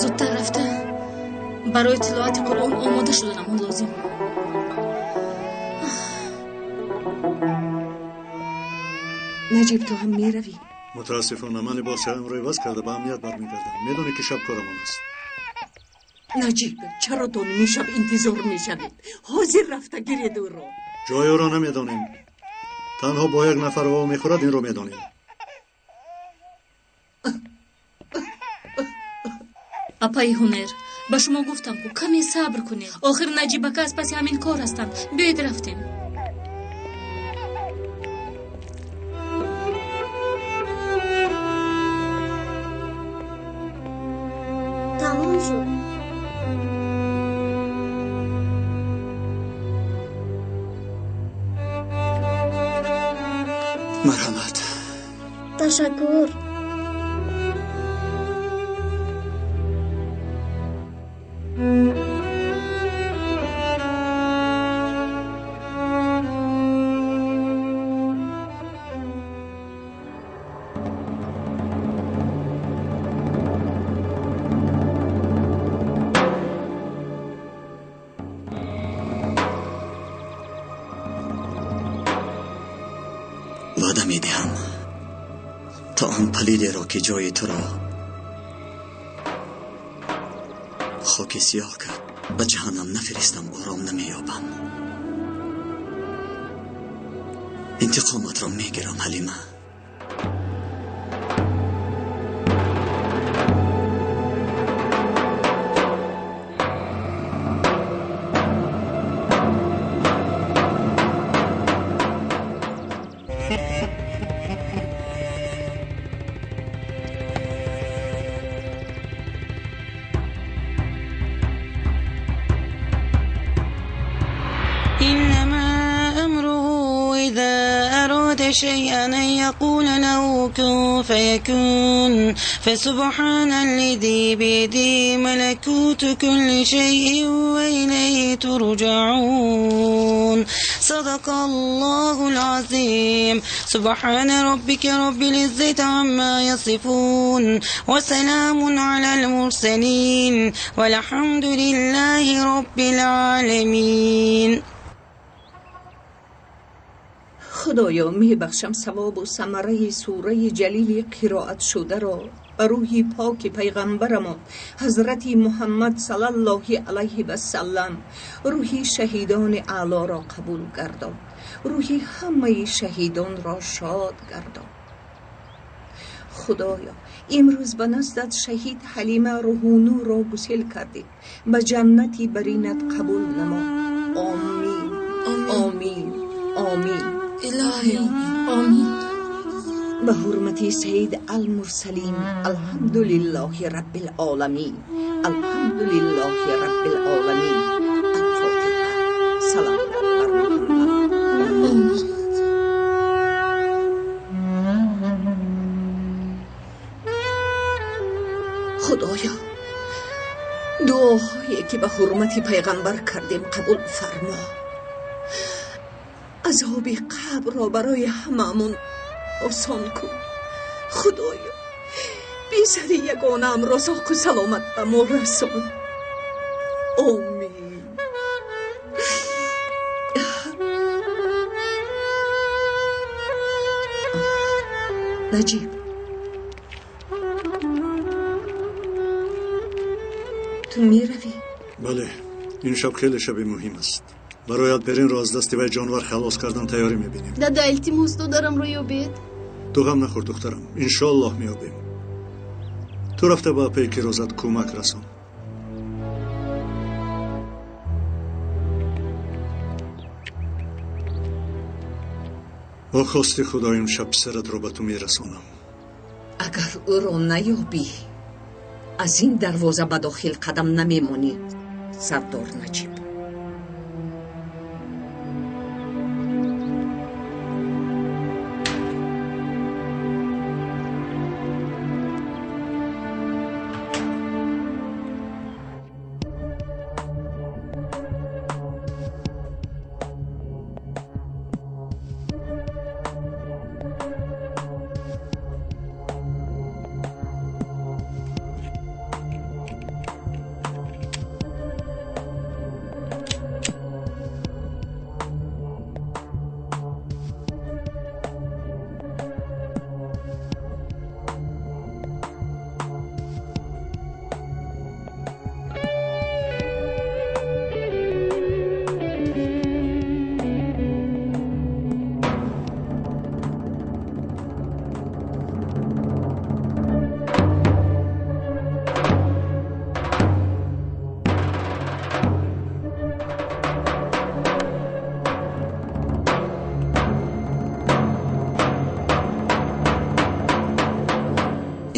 Зудтар рафта барои тиловати Қуръон омода шуданамон лозим. Наҷиб, ту ҳам меравӣ? Мутаассифона, ман либосҳоямро иваз карда ба амният бармегардам. Медонӣ ки шаб корамон аст. Наҷиб, чаро то ними шаб интизор мешавед? Ҳозир рафта гиред ӯро. Ҷои ӯро намедонем. Танҳо бо як нафар во мехӯрад, инро медонем. Апаи Ҳунер, ба шумо гуфтам ку каме сабр кунед. Охир Наҷибака аз паси ҳамин кор ҳастанд. Биёед рафтем. Тамом шуд. Марҳамат. Ташаккур. Ваъда медиҳам то он палидеро ки ҷои туро хоки сиёҳ кард ба ҷаҳаннам нафиристам, ором намеёбам. Интиқоматро мегирам, Ҳалима. إنما أمره إذا أراد شيئا أن يقول له كن فيكون. فسبحان الذي بيده ملكوت كل شيء وإليه ترجعون. صدق الله العظيم. سبحان ربك رب العزة عما يصفون وسلام على المرسلين والحمد لله رب العالمين. Худоё, мебахшам савобу самараи сураи ҷалили қироат шударо Ба рӯҳи поки пайғамбарамон ҳазрати Муҳаммад саллаллоҳи алайҳи васаллам рӯҳи шаҳидони аълоро қабул гардон, рӯҳи ҳамаи шаҳидонро шод гардон. Худоё, имрӯз ба наздат шаҳид Ҳалима Рӯҳунурро гусел кардем, ба ҷаннати баринат қабул намо. Омин, омин, омин. Илоҳӣ, омин. Ба ҳурмати Сайид Алмурсалин, алҳамдулиллоҳи раббил оламин, алҳамдулиллоҳи раббил оламин. Алфотиҳа. Салом бар Муҳаммад. Омин. Худоё, дуоҳое ки ба ҳурмати пайғамбар кардем қабул фармо. Азоби қабрро барои ҳамаамон осон кун. Худоё, писари ягонаамро соқу саломат ба мо расон. Омин. Наҷиб, ту меравӣ? Бале, ин шаб хеле шаби муҳим аст. Барои Алперинро аз дасти вай ҷонвар халос кардан тайёрӣ мебинем. Дада, илтимос, додарамро ёбед. Ту ғам нахӯр, духтарам, иншоаллоҳ меёбем. Ту рафта ба апаи Кирозат кӯмак расон. Бо хости Худо имшаб писаратро ба ту мерасонам. Агар ӯро наёбӣ, аз ин дарвоза ба дохил қадам намемонӣ, сардор Наҷиб.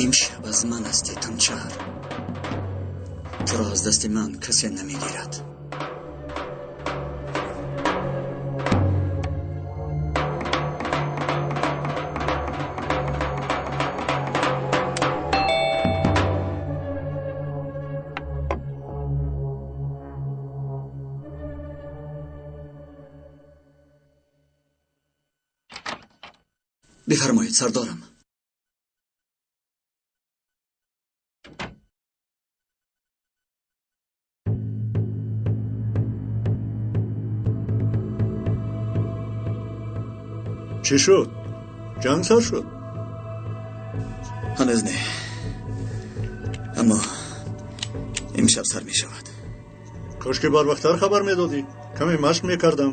Имшаб аз ман ҳастӣ, Тунчар. Туро аз дасти ман касе намегирад. Бифармоед, сардорам. Чӣ шуд? Ҷанг сар шуд? Ҳанӯз не, аммо имшаб сар мешавад. Кошки барвақттар хабар медодӣ, каме машқ мекардам.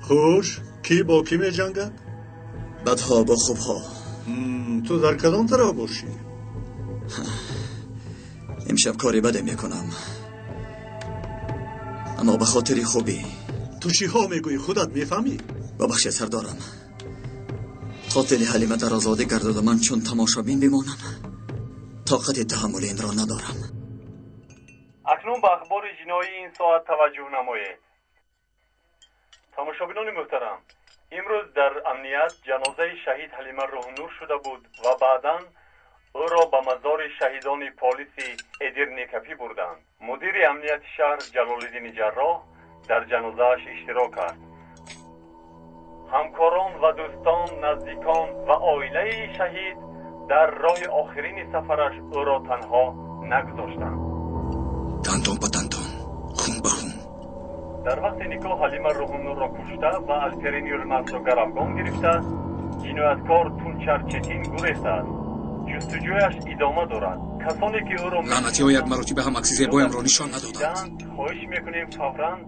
Хуш, кӣ бо кӣ меҷангад? Бадҳо бо хубҳо. Ту дар кадом тараф бошӣ? Имшаб кори баде мекунам, аммо ба хотири хубӣ. Ту чиҳо мегӯӣ, худат мефаҳмӣ? Бабахшед, сардорам. Қотили Ҳалима дар озодӣ гардада ман чун тамошобин бимонам, тоқати таҳаммули инро надорам. Акнун ба ахбори ҷиноии ин соат таваҷҷӯҳ намоед. Тамошобинони муҳтарам, имрӯз дар амният ҷанозаи шаҳид Ҳалима Рӯҳнур шуда буд ва баъдан ӯро ба мазори шаҳидони полиси Эдирникапӣ бурданд. Мудири амнияти шаҳр Ҷалолиддини Ҷарроҳ дар ҷанозааш иштирок кард. Ҳамкорон ва дӯстон, наздикон ва оилаи шаҳид дар роҳи охирини сафараш ӯро танҳо нагузоштанд. Дандон ба дандон, хун ба хун. Дар вақти никоҳ Ҳалима Рӯҳунурро кушта ва Алперин Юлмазро гаравгон гирифта, ҷинояткор Тунчар Четин гурехтааст. Ҷустуҷӯяш идома дорад. Касоне ки ӯро лаънатиҳо як маротиба ҳам акси зебоямро нишон надоданд. Хоҳиш мекунем фавран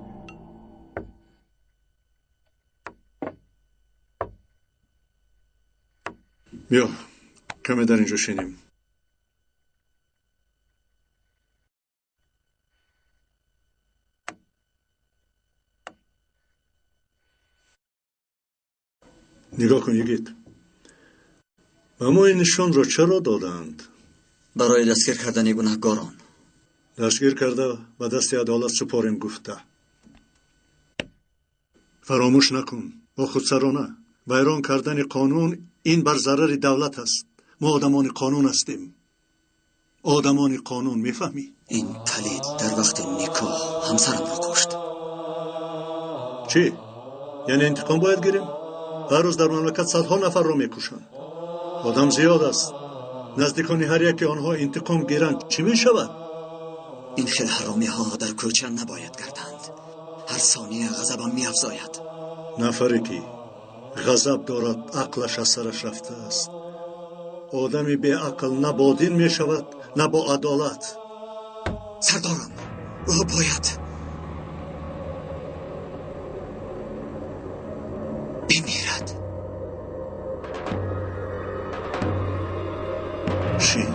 Биё, каме дар инҷо шинем. Нигоҳ кун, йигит. Ба мо ин нишонро чаро доданд? Барои дастгир кардани гунаҳкорон. Дастгир карда ба дасти адолат супорем гуфта. Фаромӯш накун, бо худсарона вайрон кардани қонун ин бар зарари давлат аст. Мо одамони қонун ҳастем. Одамони қонун, мефаҳмӣ? Ин палид дар вақти никоҳ ҳамсарамро кушт. Чӣ? Яъне интиқом бояд гирем? Ҳар рӯз дар мамлакат садҳо нафарро мекушанд. Одам зиёд аст. Наздикони ҳар яке онҳо интиқом гиранд, чӣ мешавад? Ин хел ҳаромиҳо дар кӯча набояд гарданд. Ҳар сония ғазабам меафзояд. Нафаре ки ғазаб дорад, ақлаш аз сараш рафтааст. Одами беақл на бо дин мешавад, на бо адолат. Сардорам, ӯ бояд бимирад. Шин.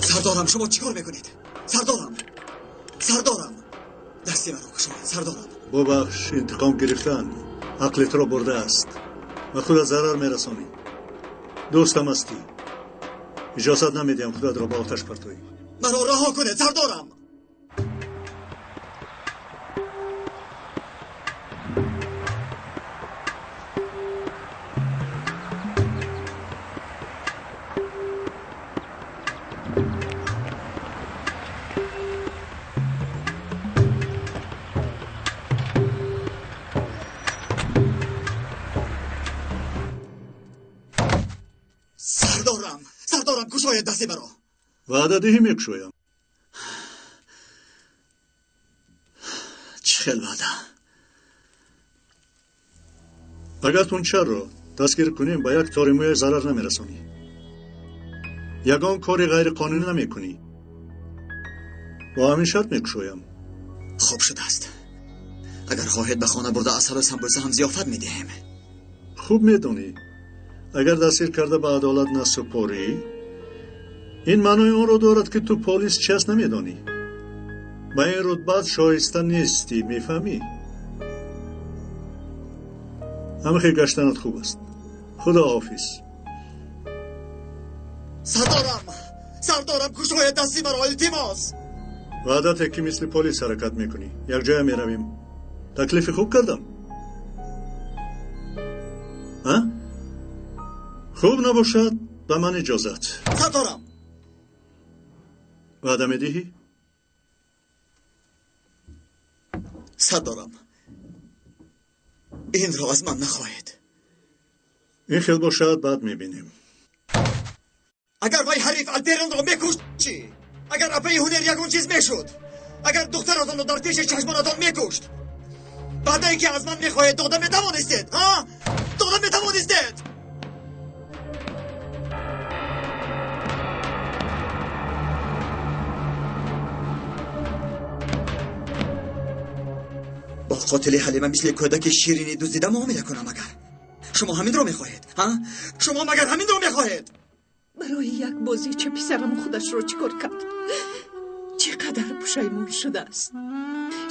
Сардорам, шумо чӣ кор мекунед? Сардорам, сардорам, дасти маро кушоед, сардорам. Бубахш, интиқом гирифтан ақли туро бурдааст. Ба худат зарар мерасонӣ. Дӯстам ҳастӣ. Иҷозат намедиҳам худатро ба оташ партоӣ. Маро раҳо кунед, сардорам. Сардорам, сардорам, кушоед дасти маро. Ваъда диҳӣ, мекушоям. Чӣ хел ваъда? Агар Тунчарро дастгир кунем, ба як тори мӯя зарар намерасонӣ. Ягон кори ғайриқонунӣ намекунӣ. Бо ҳамин шарт мекушоям. Хуб шудааст. Агар хоҳед, ба хона бурда асалу самбӯса ҳам зиёфат медиҳем. Хуб медонӣ, агар дастгир карда ба адолат насупорӣ, ин маънои онро дорад, ки ту полис чи аст намедонӣ. Ба ин рутбат шоиста нестӣ, мефаҳмӣ? Ҳамихел гаштанат хуб аст. Худо ҳофиз. Сардорам, сардорам, кушоед дасти маро, илтимос. Ваъдате ки мисли полис ҳаракат мекунӣ. Якҷоя меравем. Таклифи хуб кардам? А? Хуб набошад, ба ман иҷозат. Сардорам! Ваъда медиҳӣ? Сардорам, инро аз ман нахоҳед. Ин хел бошад, баъд мебинем. Агар вай ҳариф Алперонро мекушт, чӣ? Агар апаи ҳунер ягон чиз мешуд? Агар духтаратонро дар пеши чашмонатон мекушт? Ваъдае ки аз ман мехоҳед, дода метавонистед? А? Дода метавонистед? Бо қотили Ҳалима мисли кӯдаки ширинӣ дуздида муомила кунам магар? Шумо ҳаминро мехоҳед? Ҳа? Шумо магар ҳаминро мехоҳед? Барои як бозича писарам худашро чӣ кор кард? Чӣ қадар пушаймон шудааст,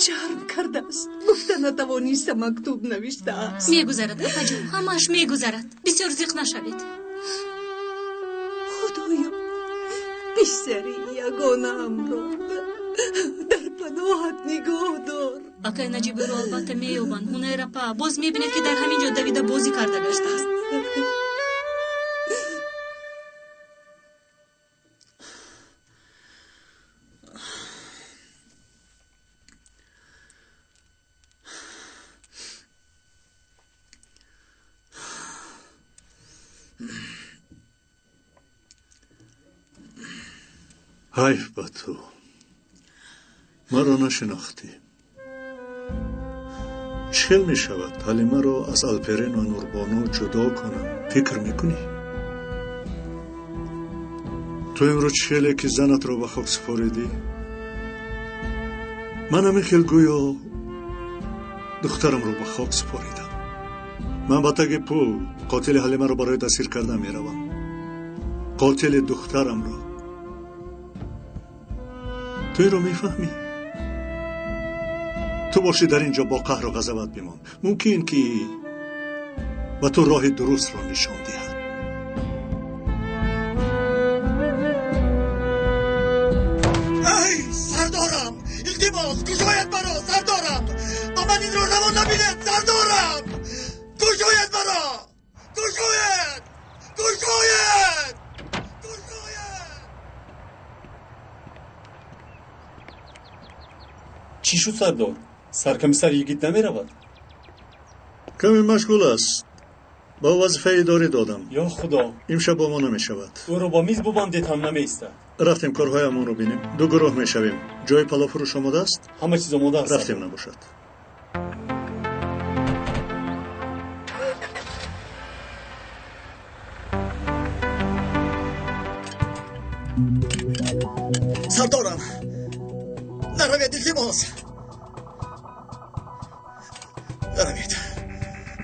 шарм кардааст, гуфта натавониста мактуб навиштааст. Мегузарад, апаҷон, ҳамааш мегузарад. Бисёр зиқ нашавед. Худоё, писари ягонаамро дар паноҳат нигоҳ дор. Акай Наҷибиро албатта меёбанд. Ҳунайр апа, боз мебинед, ки дар ҳамин ҷо давида бозӣ карда гаштааст. Ҳайф ба ту, маро нашинохтӣ. Чӣ хел мешавад Ҳалимаро аз Алперен ва Нурбону ҷудо кунам? Фикр мекунӣ? Ту имрӯз чӣ хеле ки занатро ба хок супоридӣ, ман ҳамин хел гӯё духтарамро ба хок супоридам. Ман ба таги пул қотили Ҳалимаро барои дастгир кардан меравам. Қотили духтарамро. Ту инро мефаҳмӣ? Ту бошӣ дар ин ҷо бо қаҳру ғазабат бимон. Мумкин ки ба ту роҳи дурустро нишон диҳад. Ай, сардорам, илтимос, кушояд маро, сардорам! Ба ман инро раво набинед, сардорам! Кушояд маро! Кушояд! Кушояд! Чӣ шуд, сардор? Саркомиссар йигит намеравад? Каме машғул аст. Ба вазифаи идорӣ додам. Ё худо! Имшаб бо мо намешавад. Ӯро бо миз бубандед ҳам намеистад. Рафтем корҳоямонро бинем. Ду гурӯҳ мешавем. Ҷои паловфурӯш омода аст? Ҳама чиз омода аст. Рафтем набошад. Сардорам, наравед, илтимос. Наравед.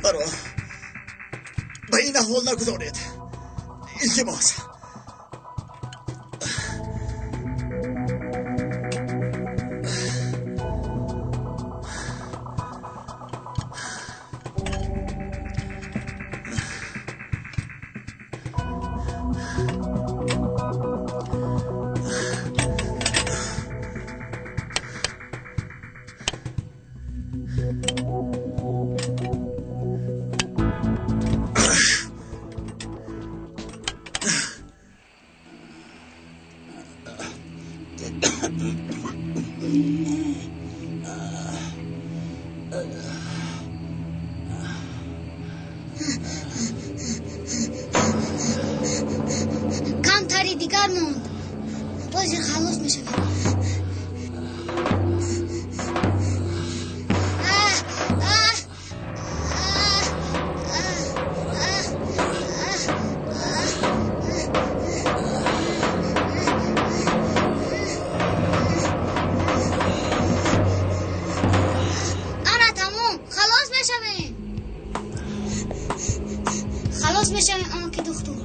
Маро ба ин аҳвол нагузоред. Илтимос. Камтари дигар монд. Ҳозир халос мешавем. Ана тамом, халос мешавем. Халос мешавем, амаки духтур.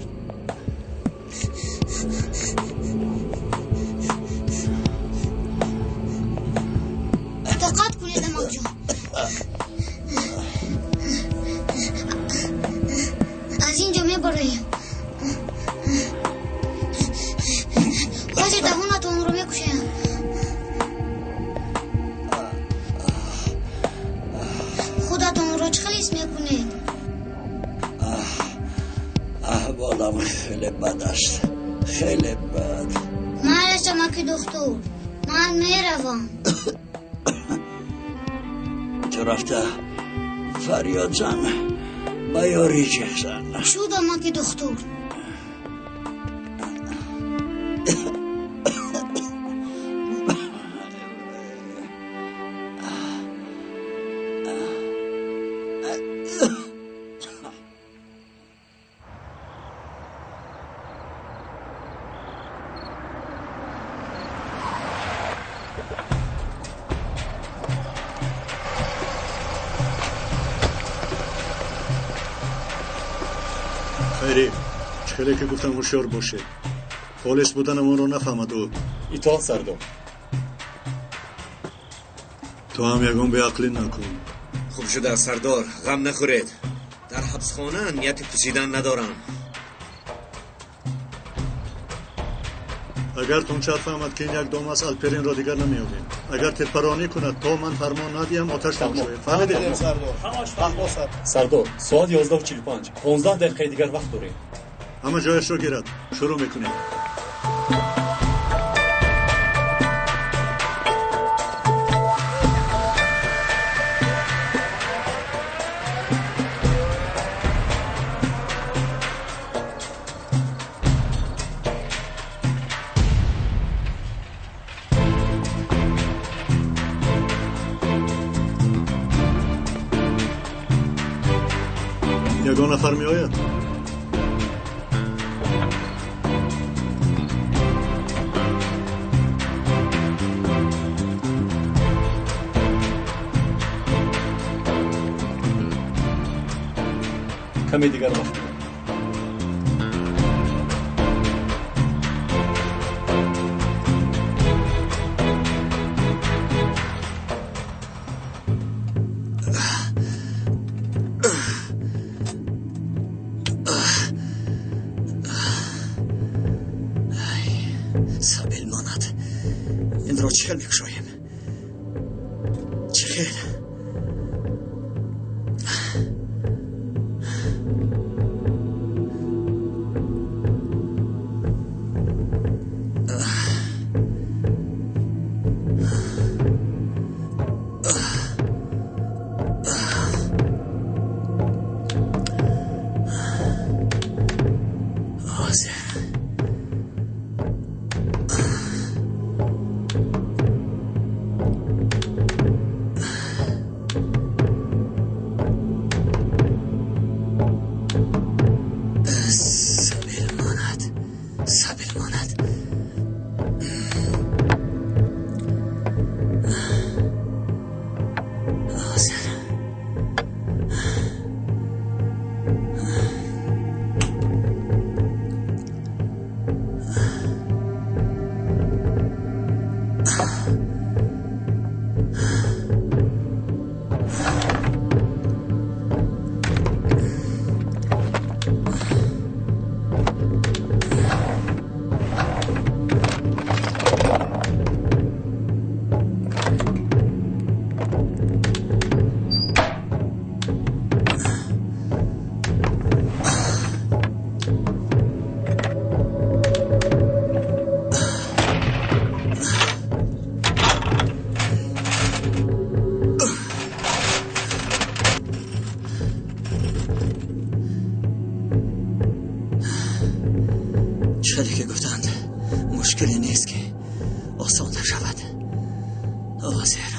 Тоқат кунед, амакҷон. Аз ин ҷо мебароем. Ҳозир даҳонатонро мекушоям. Худатонро чӣ хел ҳис мекунед? Аҳволам хеле бад аст. Хеле бад. Майлаш, амаки духтур. Ман меравам. Ту рафта фарёд зан, ба ёрӣ ҷеғ зан. Шуд, амаки духтур. Хайри, чӣ хеле ки гуфтам ҳушёр бошед. Полис буданамонро нафаҳмад ӯ. Итоат, сардор. Ту ҳам ягон беақлӣ накун. Хуб шуда, сардор, ғам нахӯред. Дар ҳабсхона нияти пусидан надорам. Агар Тунчар фаҳмад, ки ин як дом аст, Алперинро дигар намеёбем. Агар тирпаронӣ кунад, то ман фармон надиҳам, оташ намешавед. Фаҳмидед? Сардор, соат 11:45. 15 дақиқаи дигар вақт дорем. Ҳама ҷояшро гирад. Шурӯъ мекунем. Ягон нафар меояд? Каме дигар вақт. Сабил монад. Инро чӣ хел мекушоем? Чӣ хел? Чале ки гуфтанд, мушкиле нест, ки осон нашавад. Ҳозир.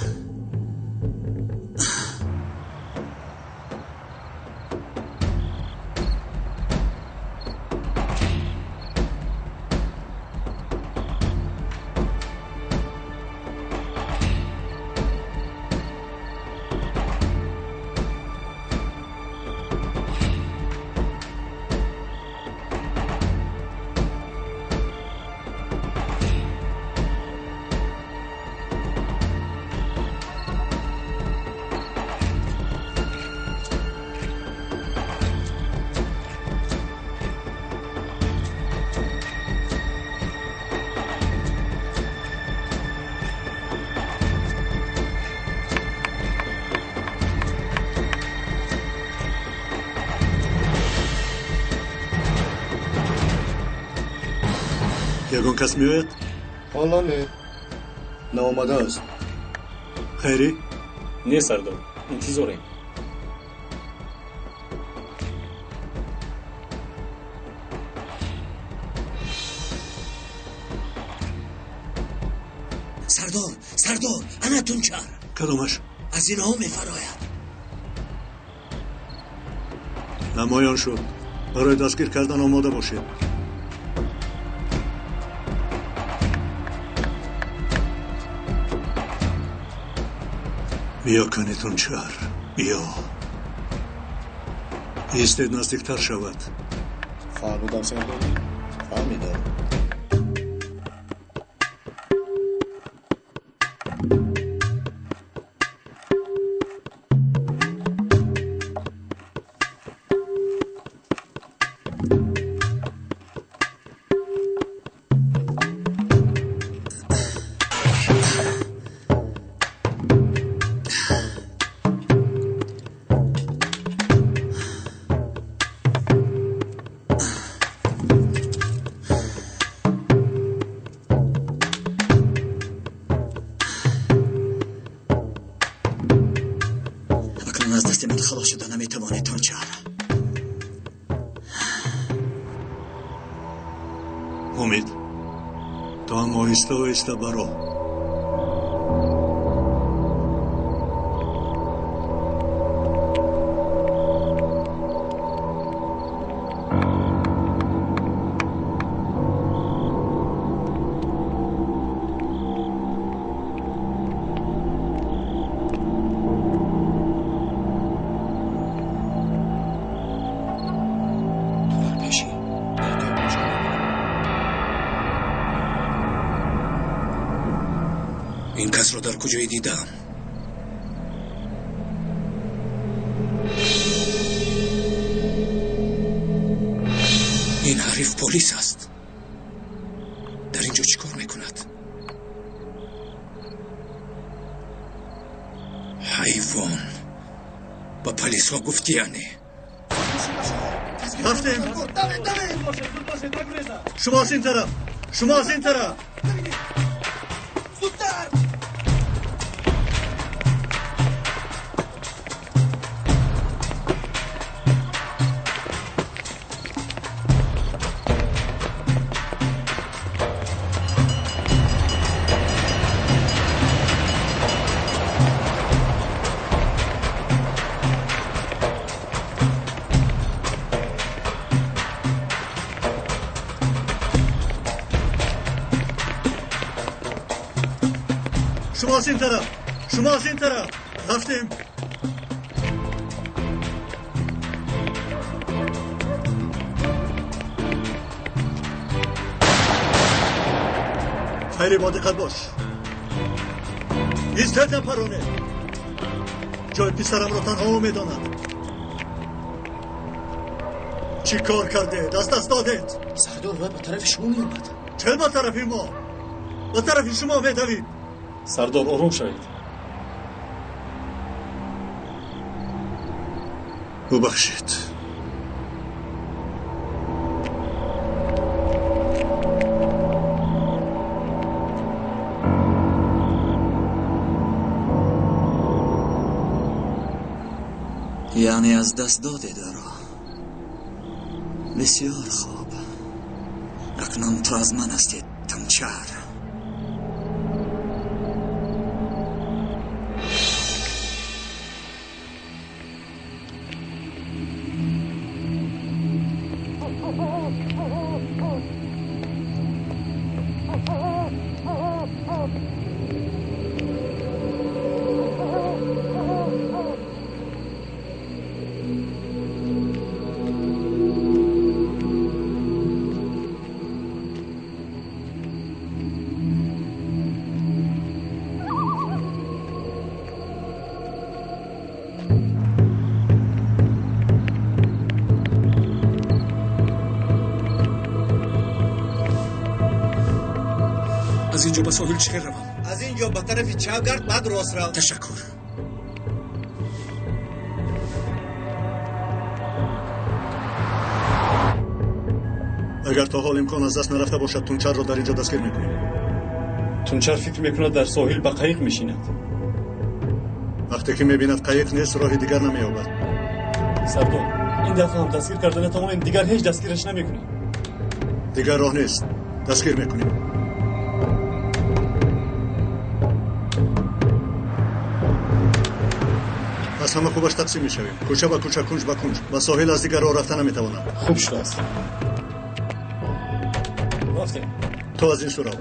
Ягон кас меояд? Ҳоло не, наомадааст. Хайрӣ? Не, сардор, интизорем. Сардор, сардор, ана Тунчар. Кадомаш? Аз инҳо мефарояд. Намоён шуд. Барои дастгир кардан омода бошед. Биё, кани Тунчар, биё. Истед, наздиктар шавад. Фаҳмидам, сардор, фаҳмидам. Акнун аз дасти ман халос шуда наметавонед, Тунчар. Умид, ту ҳам оҳиста оҳиста баро. Ин касро дар куҷое дидам? Ин ҳариф полис аст. Дар ин ҷо чӣ кор мекунад? Ҳайвон, ба полисҳо гуфтӣ яъне? Рафтем. Шумо аз ин тараф, шумо аз ин тараф. Зудтар! Шумо аз ин тараф, шумо аз ин тараф. Рафтем. Хайри, бо диққат бош. Истед, напаронед. Ҷои писарамро танҳо ӯ медонад. Чӣ кор кардед? Аз даст додед. Сардор бояд ба тарафи шумо меомад. Чӣ ба тарафи мо? Ба тарафи шумо медавид. Сардор, ором шавед. Бубахшед. Яъне аз даст додед ӯро. Бисёр хуб. Акнун ту аз ман ҳастӣ, Тунчар. Аз ин ҷо ба соҳил чӣ хел равам? Аз ин ҷо ба тарафи чап гард, баъд рост рав. Ташаккур. Агар то ҳол имкон аз даст нарафта бошад, Тунчарро дар ин ҷо дастгир мекунем. Тунчар фикр мекунад дар соҳил ба қайиқ мешинад. Вақте ки мебинад қайиқ нест, роҳи дигар намеёбад. Сардор, ин дафъа ҳам дастгир карда натавонем, дигар ҳеҷ дастгираш намекунем. Дигар роҳ нест, дастгир мекунем. Аз ҳама хубаш тақсим мешавем. Кӯча ба кӯча, кунҷ ба кунҷ. Ба соҳил аз дигар роҳ рафта наметавонам. Хуб шудааст. Рафтем. То аз ин сӯ рав.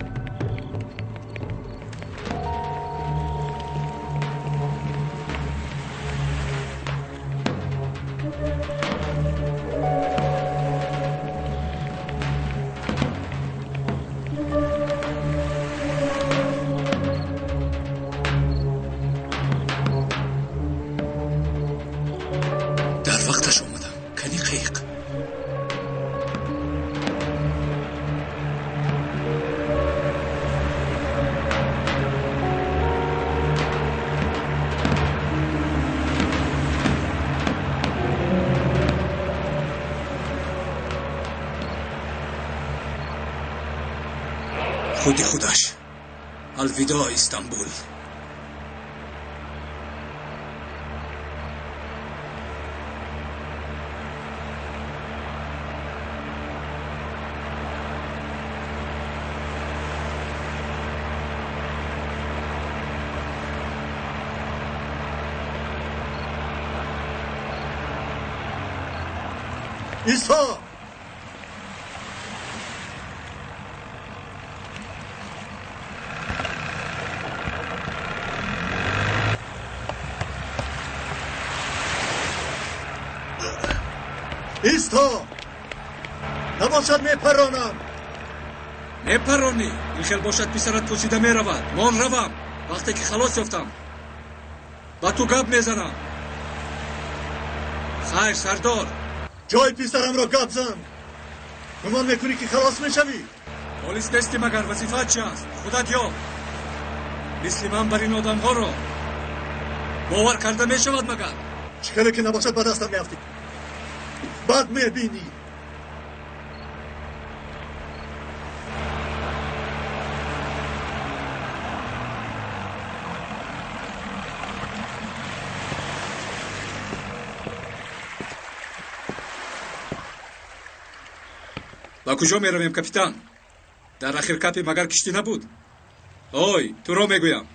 Дар вақташ омадам. Кани қайиқ? Худи худаш. Алвидоъ, Истанбул. Исто! Исто! Набошад мепаронам. Мепаронӣ? Ин хел бошад, писарат пусида меравад. Мон равам. Вақте ки халос ёфтам, ба ту гап мезанам. Хайр, сардор. Ҷои писарамро гап зан. Гумон мекунӣ ки халос мешавӣ? Полис нестӣ магар вазифаат чи аст? Худат ёб. Мисли ман бар ин одамҳоро бовар карда мешавад магар? Чӣ хеле ки набошад ба дастам меафтӣ. Бад мебинӣ. Ба куҷо меравем, капитан? Дар ахир капи магар киштӣ набуд? Ой, туро мегӯям.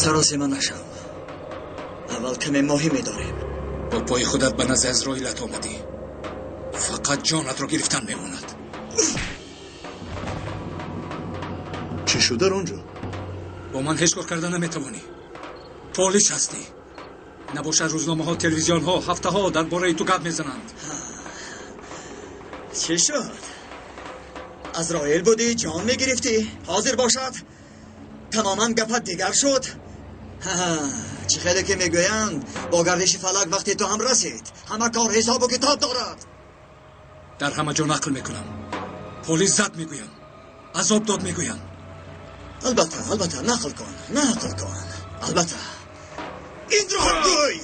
Саросима нашав. Аввал каме моҳӣ медорем. Бо пои худат ба назди Азроилат омадӣ. Фақат ҷонатро гирифтан мемонад. Чӣ шуд дар он ҷо? Бо ман ҳеҷ кор карда наметавонӣ. Полис ҳастӣ. Набошад рӯзномаҳо, телевизионҳо ҳафтаҳо дар бораи ту гап мезананд. Чӣ шуд? Азроил будӣ, ҷон мегирифтӣ. Ҳозир бошад тамоман гапат дигар шуд. Чӣ хеле ки мегӯянд, бо гардиши фалак вақте ту ҳам расид. Ҳама кор ҳисобу китоб дорад. Дар ҳама ҷо нақл мекунам. Полис зад мегӯям, азоб дод мегӯям. Албатта, албатта, нақл кун, нақл кун. Албатта. Инро ҳам гӯй.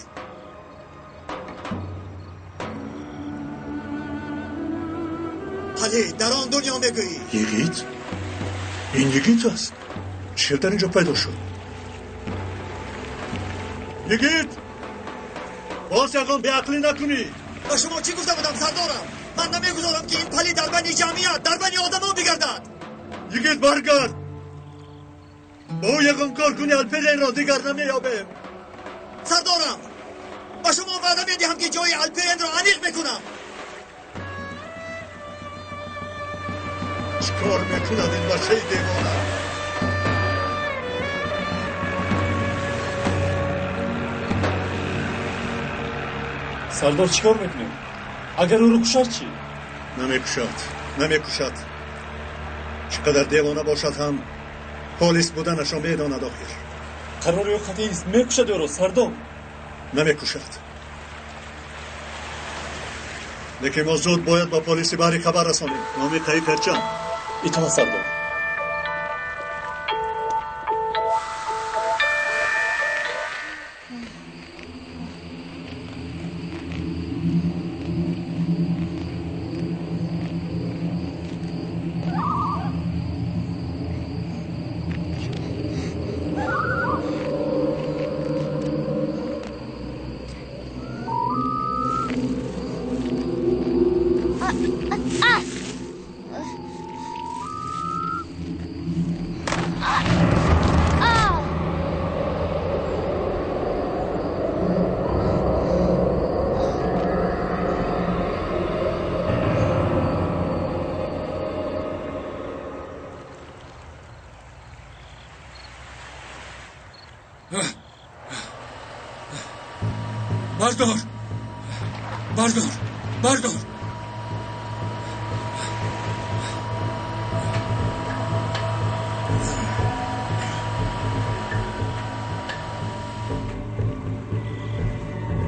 Ҳали дар он дунё мегӯӣ. Йигит? Ин йигит аст. Чӣ дар ин ҷо пайдо шуд? Йигит! Боз ягон беақлӣ накунӣ. Ба шумо чӣ гуфта будам, сардорам? Ман намегузорам, ки ин палид дар байни ҷамъият, дар байни одамон бигардад. Йигит, баргард. Бо ӯ ягон кор кунӣ, Алперенро дигар намеёбем. Сардорам, ба шумо ваъда медиҳам, ки ҷои Алперенро аниқ мекунам. Чӣ кор мекунад ин бачаи девона? Сардор, чӣ кор мекунем? Агар ӯро кушад чӣ? Намекушад, намекушад. Чӣ қадар девона бошад ҳам полис буданашро медонад охир. Қарори ӯ қатъист, мекушад ӯро, сардор. Намекушад. Лекин мо зуд бояд ба полиси баҳрӣ хабар расонем. Номи қаиқ Эрчан. Итоат, сардор. Бардор! Бардор! Бардор!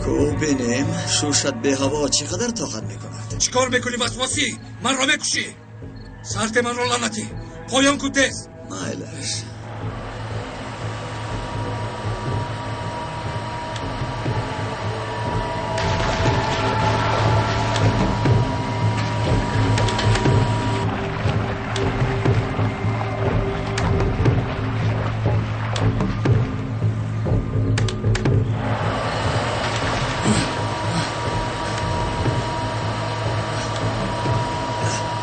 Ку бинем, шӯшат беҳаво чӣ қадар тоқат мекунад. Чӣ кор мекунӣ, васвасӣ? Манро мекушӣ. Сарте манро лаънатӣ. Поён кун тез. Майлаш.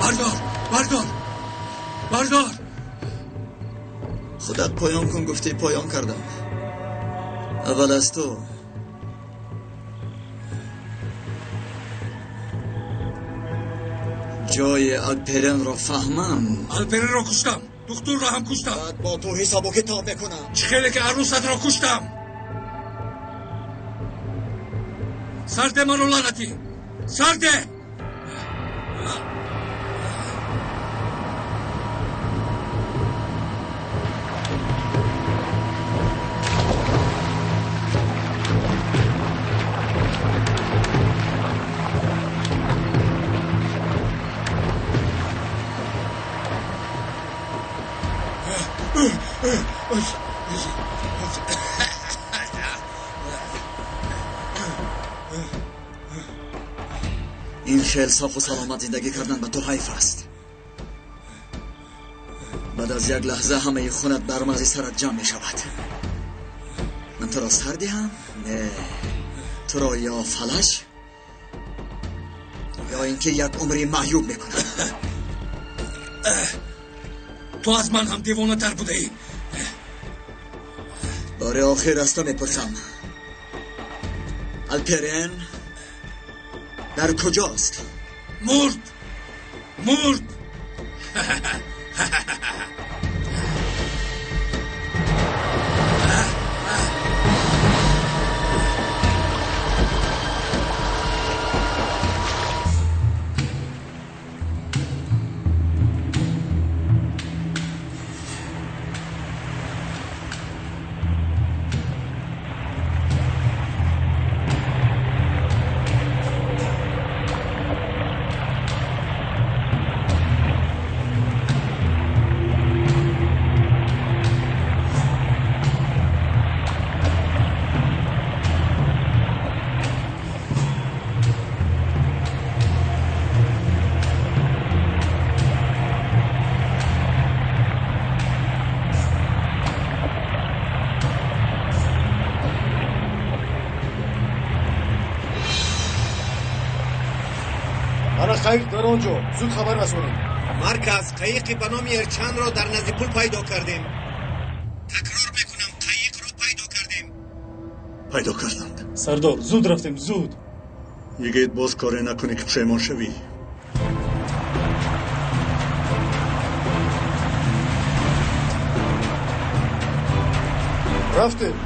Бардор! Бардор! Бардор! Худат поён кун гуфтӣ, поён кардам. Аввал аз ту. Ҷои Алперенро фаҳмам. Алперенро куштам. Духтурро ҳам куштам. Баъд бо ту ҳисобу китоб мекунам. Чӣ хеле ки арӯсатро куштам. Сарде маро, лаънатӣ, сарде. Ин хел софу саломат зиндагӣ кардан ба ту ҳайф аст. Баъд аз як лаҳза ҳамаи хунат бар мағзи сарат ҷамъ мешавад. Ман туро сар диҳам? Не, туро ё фалаҷ, ё ин ки як умри маъюб мекунам. Ту аз ман ҳам девонатар будаӣ. Бори охир аз ту мепурсам, Алперен дар куҷост? Мурд, мурд. Ана қайиқ дар он ҷо, зуд хабар расонед. Марказ, қайиқи ба номи Эрчанро дар назди пул пайдо кардем. Такрор мекунам, қайиқро пайдо кардем. Пайдо карданд. Сардор, зуд рафтем, зуд. Йигит, боз коре накунӣ, ки пушаймон шавӣ. Рафтем.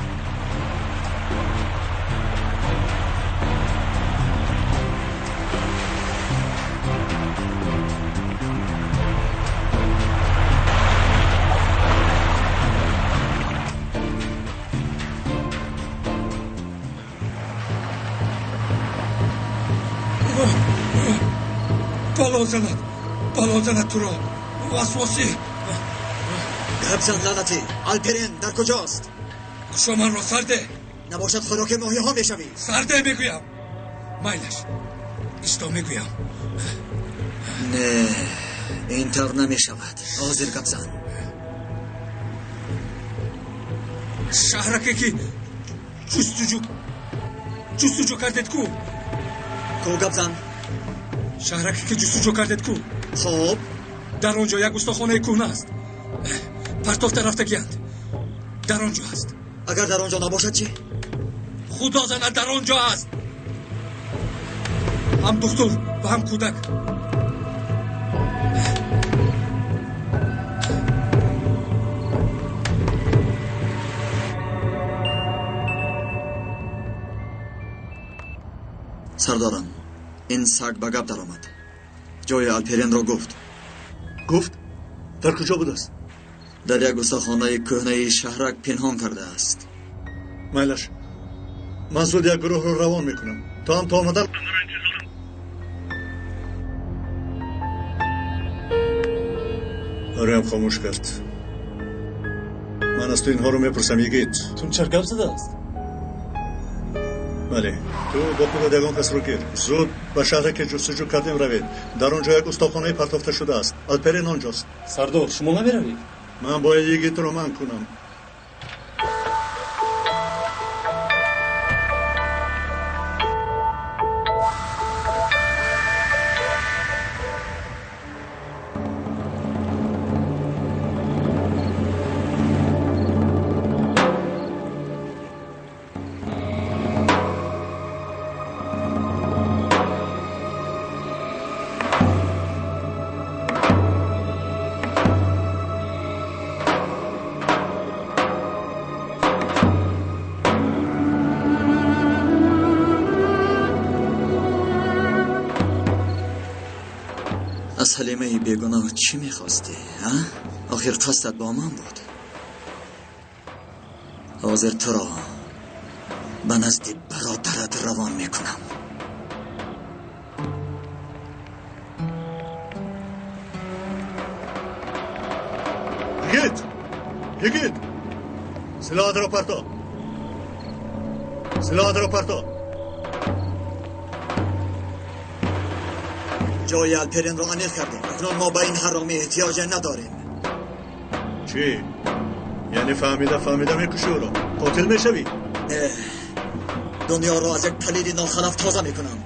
Бало занад, бало занад туро, васвосӣ. Гап зан, лаънатӣ, Алперен дар куҷост? Кушо манро, сарде. Набошад, хӯроки моҳиҳо мешавӣ. Сарде мегӯям. Майлаш, исто, мегӯям. Не, ин тавр намешавад. Ҳозир гап зан. Шаҳраке ки ҷустуҷӯ кардед ку? Ку, гап зан. Шаҳраке ки ҷустуҷӯ кардед ку? Хоб. Дар он ҷо як устохонаи кӯҳна аст, партофта рафтагианд. Дар он ҷо аст. Агар дар он ҷо набошад чӣ? Худо занад, дар он ҷо аст. Ҳам духтур ва ҳам кӯдак. Сардорам, ин саг ба гап даромад, ҷои Алперенро гуфт. Гуфт? Дар куҷо будааст? Дар як устохонаи кӯҳнаи шаҳрак пинҳон кардааст. Майлаш, ман зуд як гурӯҳро равон мекунам, то ҳам то омадан. Ориам хомӯш кард. Ман аз ту инҳоро мепурсам, йигит. Тунчар гап задааст? Бале, ту бо худат ягон касро гир, зуд ба шаҳре ки ҷустуҷӯ кардем равед. Дар он ҷо як устохонаи партофта шудааст, Алперен он ҷост. Сардор, шумо намеравед? Ман бояд йигитро манъ кунам. Аз Ҳалимаи бегуноҳ чӣ мехостӣ, а? Охир қасдат бо ман буд. Ҳозир туро ба назди бародарат равон мекунам. Йигит! Йигит! Силоҳатро парто! Силоҳатро парто! Ҷои Алперинро аниқ кардем. Акнун мо ба ин ҳаромӣ эҳтиёҷ надорем. Чӣ? Яъне фаҳмида фаҳмида мекушӣ ӯро? Қотил мешавӣ? Не, дунёро аз як палиди нохалаф тоза мекунам.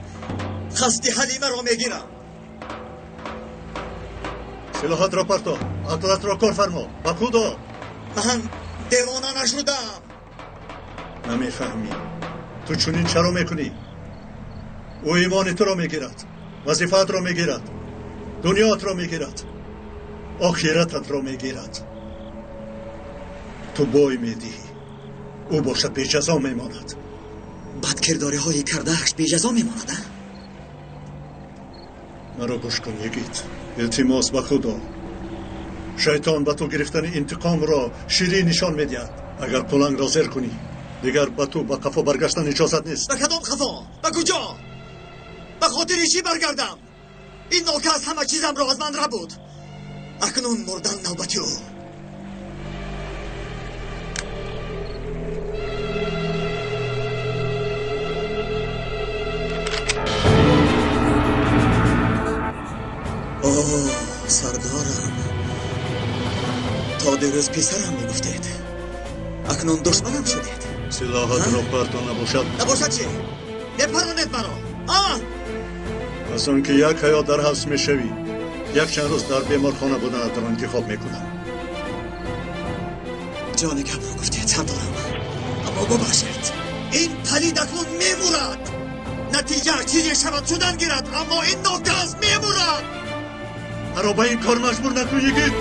Қасди Ҳалимаро мегирам. Силоҳатро парто, ақлатро кор фармо, ба худо. Ман девона нашудам. Намефаҳмӣ. Ту чунин чаро мекунӣ? Ӯ имони туро мегирад, вазифаатро мегирад, дунёатро мегирад, охирататро мегирад. Ту бой медиҳӣ, ӯ бошад беҷазо мемонад. Бадкирдориҳои кардааш беҷазо мемонад, а? Маро гӯш кун, йигит. Илтимос ба худо. Шайтон ба ту гирифтани интиқомро ширин нишон медиҳад. Агар пулангро зер кунӣ, дигар ба ту ба қафо баргаштан иҷозат нест. Ба кадом қафо? Ба куҷо? Ба хотири чӣ баргардам? Ин нокас ҳама чизамро аз ман рабуд. Акнун мурдан навбати ӯ. Оҳ, сардорам, то дирӯз писарам мегуфтед, акнун душманам шудед. Силоҳатро парто набошад. Набошад чӣ? Мепаронед маро, а? Аз он ки як ҳаёт дар ҳабс мешавӣ, якчанд рӯз дар беморхона буданатро интихоб мекунам. Ҷони гапро гуфтед, сардорам, аммо бубахшед, ин палид акнун мемурад. Натиҷааш чизе шавад шудан гирад, аммо ин нокас мемурад. Маро ба ин кор маҷбур накун, йигит.